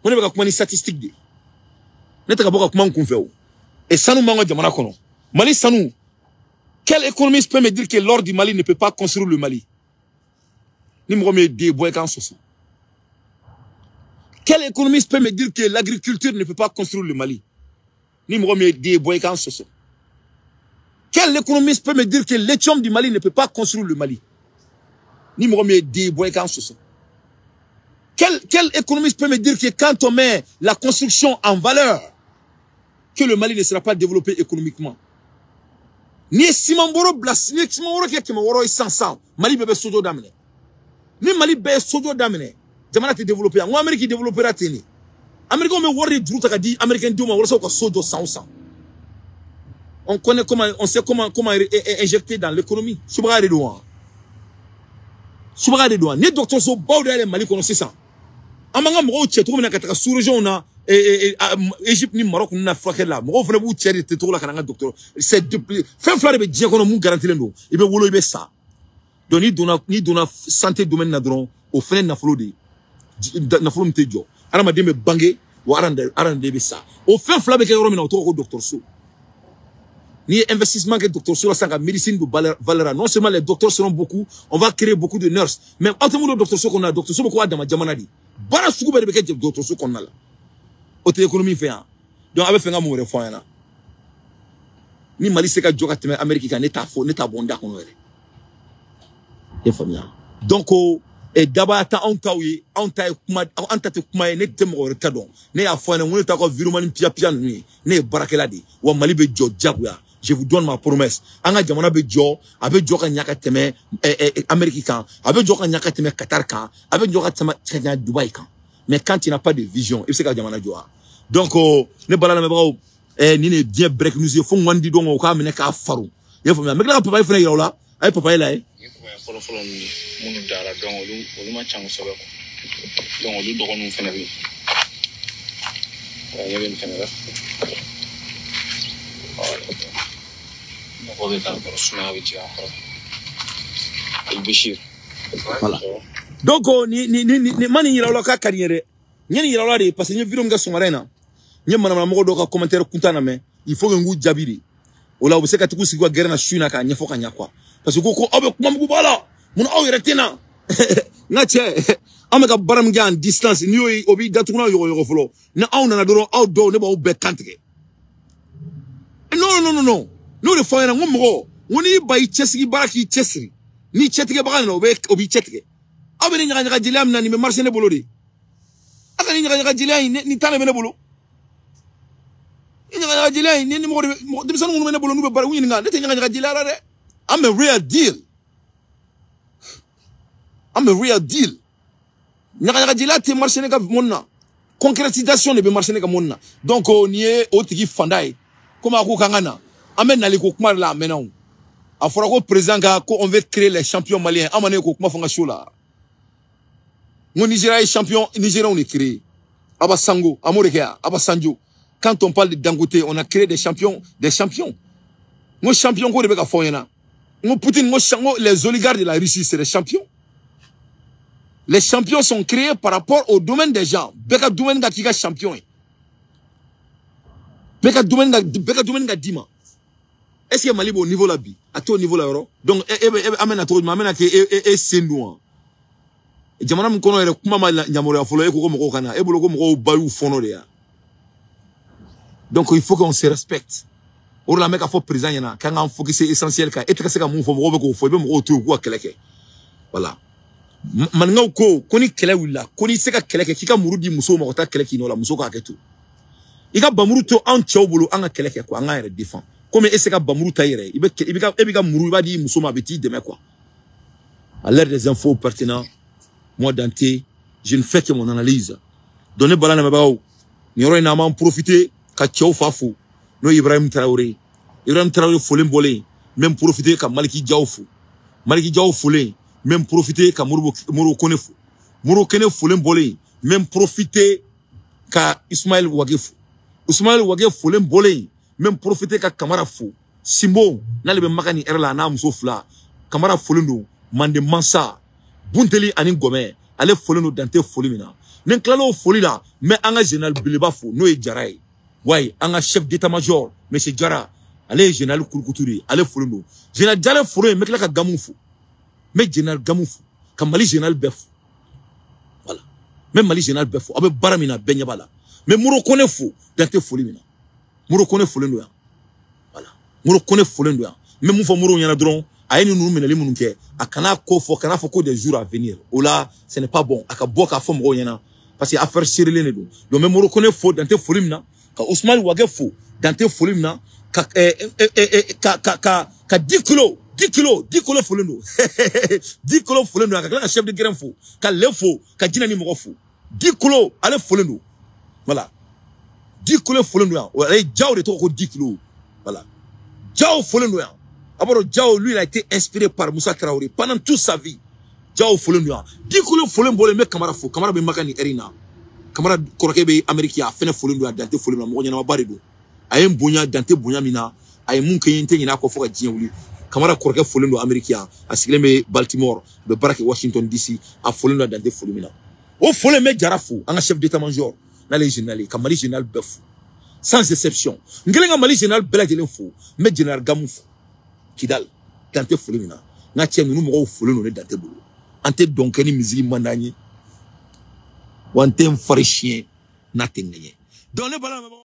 Ko ne bɛ ka kuma ni statistique de. Ne tɛ ka bɔ ka kuma n kun fɛ o. Et sanu b'an ka jamana kɔnɔ. Mali sanu. Quel économiste peut me dire que l'or du Mali ne peut pas construire le Mali? Ni mɔgɔ min ye den bɔ i k'an sɔsɔ. Quel économiste peut me dire que l'agriculture ne peut pas construire le Mali? Ni mɔgɔ min ye den bɔ i k'an sɔsɔ. Quel économiste peut me dire que l'étium du Mali ne peut pas construire le Mali? Ni mɔgɔ min ye den bɔ i k'an sɔsɔ. Quel économiste peut me dire que quand on met la construction en valeur, que le Mali ne sera pas développé économiquement? Ni ye siman bɔrɔ bila, ni ye siman bɔrɔ kɛ 600 ye sisan sisan, Mali bɛɛ bɛ sojɔ daminɛ. Ni Mali bɛɛ ye sojɔ daminɛ, jamana tɛ développé. N ko Amérique développé ten de. Américains bɛ wari de juru ta ka di Américain denw ma walasa u ka so jɔ san o san. On connaît comment, on sait comment injecter dans l'économie. Subaga de don wa? Subaga de don wa? Ni dɔgɔtɔrɔso baw de yɛlɛ Mali kɔnɔ sisan, an b'an ka mɔgɔw cɛ cogo min na ka taga sous-région na, Égypte ni Maroc ninnu na furakɛli la, mɔgɔw fana b'u cɛ de ten cogo la ka na an ka dɔgɔtɔrɔ. C'est fɛn fila de bɛ diɲɛ kɔnɔ mun garantilen don, i bɛ wolo, i bɛ sa. Donc n'i donna santé domaine na dɔrɔn, o fana ye nafolo de ye. Nafolo min tɛ jɔ. Hadamaden bɛ bange wa hadamaden bɛ sa. O fɛn fila bɛ kɛ yɔrɔ min na, o tɔgɔ ko dɔgɔtɔrɔso. N'i ye investissement kɛ dɔgɔtɔrɔso la sisan ka médecine don valeur, non seulement les docteurs seront beaucoup, on va créer beaucoup de nurses, mais aw tɛ mun don dɔgɔtɔrɔso kɔnɔna la, dɔgɔtɔrɔso bɛ ko a dama jamana de. Baara sugu bɛɛ de bɛ kɛ dɔgɔtɔrɔso kɔnɔna la. O tɛ économie fɛ yan. Donc a bɛ fɛ ka mun wɛrɛ fɔ an ɲɛna? Ni Mali se ka jɔ ka tɛmɛ Amérique kan, ne t'a fɔ, ne t'a bɔ n da kɔnɔ yɛrɛ. I ye faamuya? Donc dabaya ta anw taw ye, anw ta ye kuma, an ta tɛ kuma ye, ne tɛ mɔgɔ wɛrɛ ta dɔn. Ne y'a fɔ a ɲɛna n ko ne t'a ka virumani piya piya ninnu ye, ne ye baarakɛla de ye, wa Mali bɛ jɔ diyagoya. Je vous donne ma promesse. An ka jamana bɛ jɔ, a bɛ jɔ ka ɲa ka tɛmɛ Amérique kan, a bɛ jɔ ka ɲa ka tɛmɛ Qatar kan, a bɛ jɔ ka tɛmɛ ka ɲa Dubaï kan. Mais quand tu n'as pas de vision, i bɛ se ka jamana jɔ wa? Donc ne bala lamɛnbagaw, nin de ye diɲɛ break news ye, fo ŋɔni di dɔn o k'a minɛ k'a faro. I y'a faamuya? N bɛ tila ka papaye fana yira u la. A ye papaye lajɛ. Ni papaye fɔlɔ fɔlɔ minnu dara, donc olu ma ca kosɛbɛ quoi. Donc olu dɔgɔninw fana bɛ yen. Wa ɲɛ bɛ nin fana la. Mɔgɔ bɛ k'a kɔrɔ, sumaya bɛ jigin a kɔrɔ. El-Bashir. Voilà. Donc ni ma nin yira u la k'a ka di n ye dɛ. N ye nin yira u la de parce que n ye vidéo min kɛ sɔgɔmada in na. N ye manamanamɔgɔ dɔw ka commentaire kuntan lamɛn. Il faut que n k'u jaabi de. O la u bɛ se ka t'u sigi u ka gɛrɛn na su in na k'a ɲɛfɔ ka ɲɛ quoi. Parce que ko aw bɛ kuma mugu b'a la. Munna aw yɛrɛ tɛ na? N ka cɛ, an bɛ ka baara min kɛ en distance, n'i y'o ye, o b'i datugu n'a yɔgɔyɔgɔ fɔlɔ. Ni aw nana dɔrɔn, aw dɔw ne b'aw bɛɛ kan tigɛ. Non non non non. N'o de fɔ aw ɲɛna, n ko mɔgɔ, n ko n'i ba i cɛsigi baara k'i cɛsiri, ni cɛtigɛbaga nana, o b'i cɛtigɛ. Aw bɛ ni ɲagaɲaga jeliya min na, nin bɛ marcher ne bolo de. A ka ni ɲagaɲaga jeliya in, nin tan de bɛ ne bolo. Ni ɲagaɲaga jeliya in, ni mɔgɔ de bɛ, denmisɛnnin minnu bɛ ne bolo, n'u bɛ baara, u ɲininka, ne tɛ ɲagaɲaga jeliya la dɛ. I'm a real deal. I'm a real deal. Ɲagaɲaga jeliya tɛ marcher ne ka mɔni na. Concrétisation de bɛ marcher ne ka mɔni na. Donc nin ye o tigi fanda ye. Komi a ko k'an ka na, an bɛ nali ko kuma de la a mɛnna o. A fɔra ko président ka ko on veut créer les champions maliens. An ma ne ko kuma fɔ n ka show la. N ko Nigéria ye champion nigériens de créé. Aba Sango, a m'o de kɛ yan, Aba Sanjo. Quand on parle de Dangote, on a créé des champions, des champions. N ko champion ko de bɛ ka fɔ n ɲɛna. N ko Poutine, n ko les oligarques de la Russie, c'est des champions. Les champions sont créés par rapport au domaine des gens. Bɛɛ ka domaine ka k'i ka champion ye. Bɛɛ ka domaine ka, bɛɛ ka domaine ka d'i ma. Est-ce que Mali b'o niveau la bi? A t'o niveau la yɔrɔ. Donc e bɛ an bɛna cogo jumɛn? An bɛna kɛ e sen don wa? Jamana min kɔnɔ yɛrɛ kuma ma yamaruya fɔlɔ, e ko ko mɔgɔw ka na. E bolo ko mɔgɔw ba y'u fɔnɔ de ya. Donc il faut qu'on se respecte. O de la an bɛ ka fɔ président ɲɛna k'an k'an focus essentiel kan. E tɛ ka se ka mun fɔ, mɔgɔw bɛ k'o fɔ, i bɛ mɔgɔw to yen k'u ka kɛlɛ kɛ. Voilà. Maninkaw ko ni kɛlɛ wulila, ko n'i tɛ se ka kɛlɛ kɛ, k'i ka muru di musow ma ka taa kɛlɛ k'i nɔ la, muso k'a kɛ to. I ka bamuru to anw cɛw bolo, an ka kɛlɛ kɛ quoi, an k'an yɛrɛ défend. Komi e se ka bamuru ta i yɛrɛ, i bɛ i bɛ ka e b'i ka muru i b'a di muso ma, a bɛ t'i dɛmɛ quoi. À l'heure des infos pertinents, moi Dante, je ne fais que mon analyse. Donc ne bala lamɛnbagaw, nin yɔrɔ in na an b'an profiter ka cɛw fa fo, n'o ye Ibrahim Traoré. Ibrahim Traoré folen bɔlen, n bɛ n profiter ka Maliki Jaw fo. Maliki Jaw folen, n bɛ n profiter ka Modibo Kone fo. Modibo Kone folen bɔlen, n bɛ n profiter ka Ismaël Wage fo. Ismaël Wage folen bɔlen, n bɛ n profiter ka Kamara fo. Simbo, n'ale bɛ Maka nin heure la, a n'a muso fila. Kamara folen don, Mande Mansa, Bunteli ani Gɔmɛ, ale folen don dan tɛ foli min na. Ni n tilal'o foli la, n bɛ an ka général beleba fo, n'o ye Jara ye. Wayi, an ka chef d'état-major, monsieur Jara, ale ye général kurukutu de ye, ale folen don. Général Jara folen, n bɛ tila ka Gamu fo. N bɛ général Gamu fo, ka Mali général bɛɛ fo. Voilà. N bɛ Mali général bɛɛ fo. Aw bɛ baara min na, bɛɛ ɲɛ b'a la. N bɛ Moro Kone fo, dan tɛ foli min na. Moro Kone folen don yan. Voilà. Moro Kone folen don yan. N bɛ mun fɔ Moro ɲɛna dɔrɔn, a ye ninnu minɛli minnu kɛ, a kana ko fɔ, kana fɔ ko des jours à venir. O la, ce n'est pas bon. A ka bɔ k'a fɔ mɔgɔw ɲɛna. Parce que affaire sérieux de don. Donc n bɛ Moro Kone fo, dan tɛ foli min na. Ka Ousmane Wage fo, dan tɛ foli min na. Ka ka 10 kilos, 10 kilos, 10 kilos folen don. 10 kilos folen don. A ka tila ka chef de grain fo, ka le fo, ka jinɛ ni mɔgɔ fo. 10 kilos, ale folen don. Voilà. 10 kilos folen don yan. Ale Jaw de tɔgɔ ko 10 kilos. Voilà. Jaw folen don yan. A b'a dɔn Jaw, lui, il a été inspiré par Moussa Traoré pendant toute sa vie. Jaw folen don yan. 10 kilos folen bɔlen, n bɛ Kamara fo. Kamara bɛ Maka nin heure in na. Kamara kɔrɔkɛ bɛ Amérique, a fɛnɛ folen don yan, dan tɛ foli min na. Mɔgɔ ɲɛnamaba de don. A ye n bonya, dan tɛ bonya min na. A ye mun kɛ n ye, n tɛ ɲinɛ a kɔ fo ka diɲɛ wuli. Kamara kɔrɔkɛ folen don Amérique yan. A sigilen bɛ Baltimore, a bɛ baara kɛ Washington DC. A folen don, dan tɛ foli min na. O fɔlen bɛ Jara fo, an ka chef d'état-major n'ale ye général ye, ka Mali général bɛɛ fo sans exception. N kɛlen ka Mali général bɛɛ lajɛlen fo, n bɛ général Gamu fo Kidal, dan tɛ foli min na. N ka cɛ ninnu mɔgɔw folen don ne dan tɛ bolo. An tɛ dɔn kɛ ni misiri man d'an ye, wa n tɛ n fari siɲɛ n'a tɛ ŋɛɲɛ. Donc ne balima.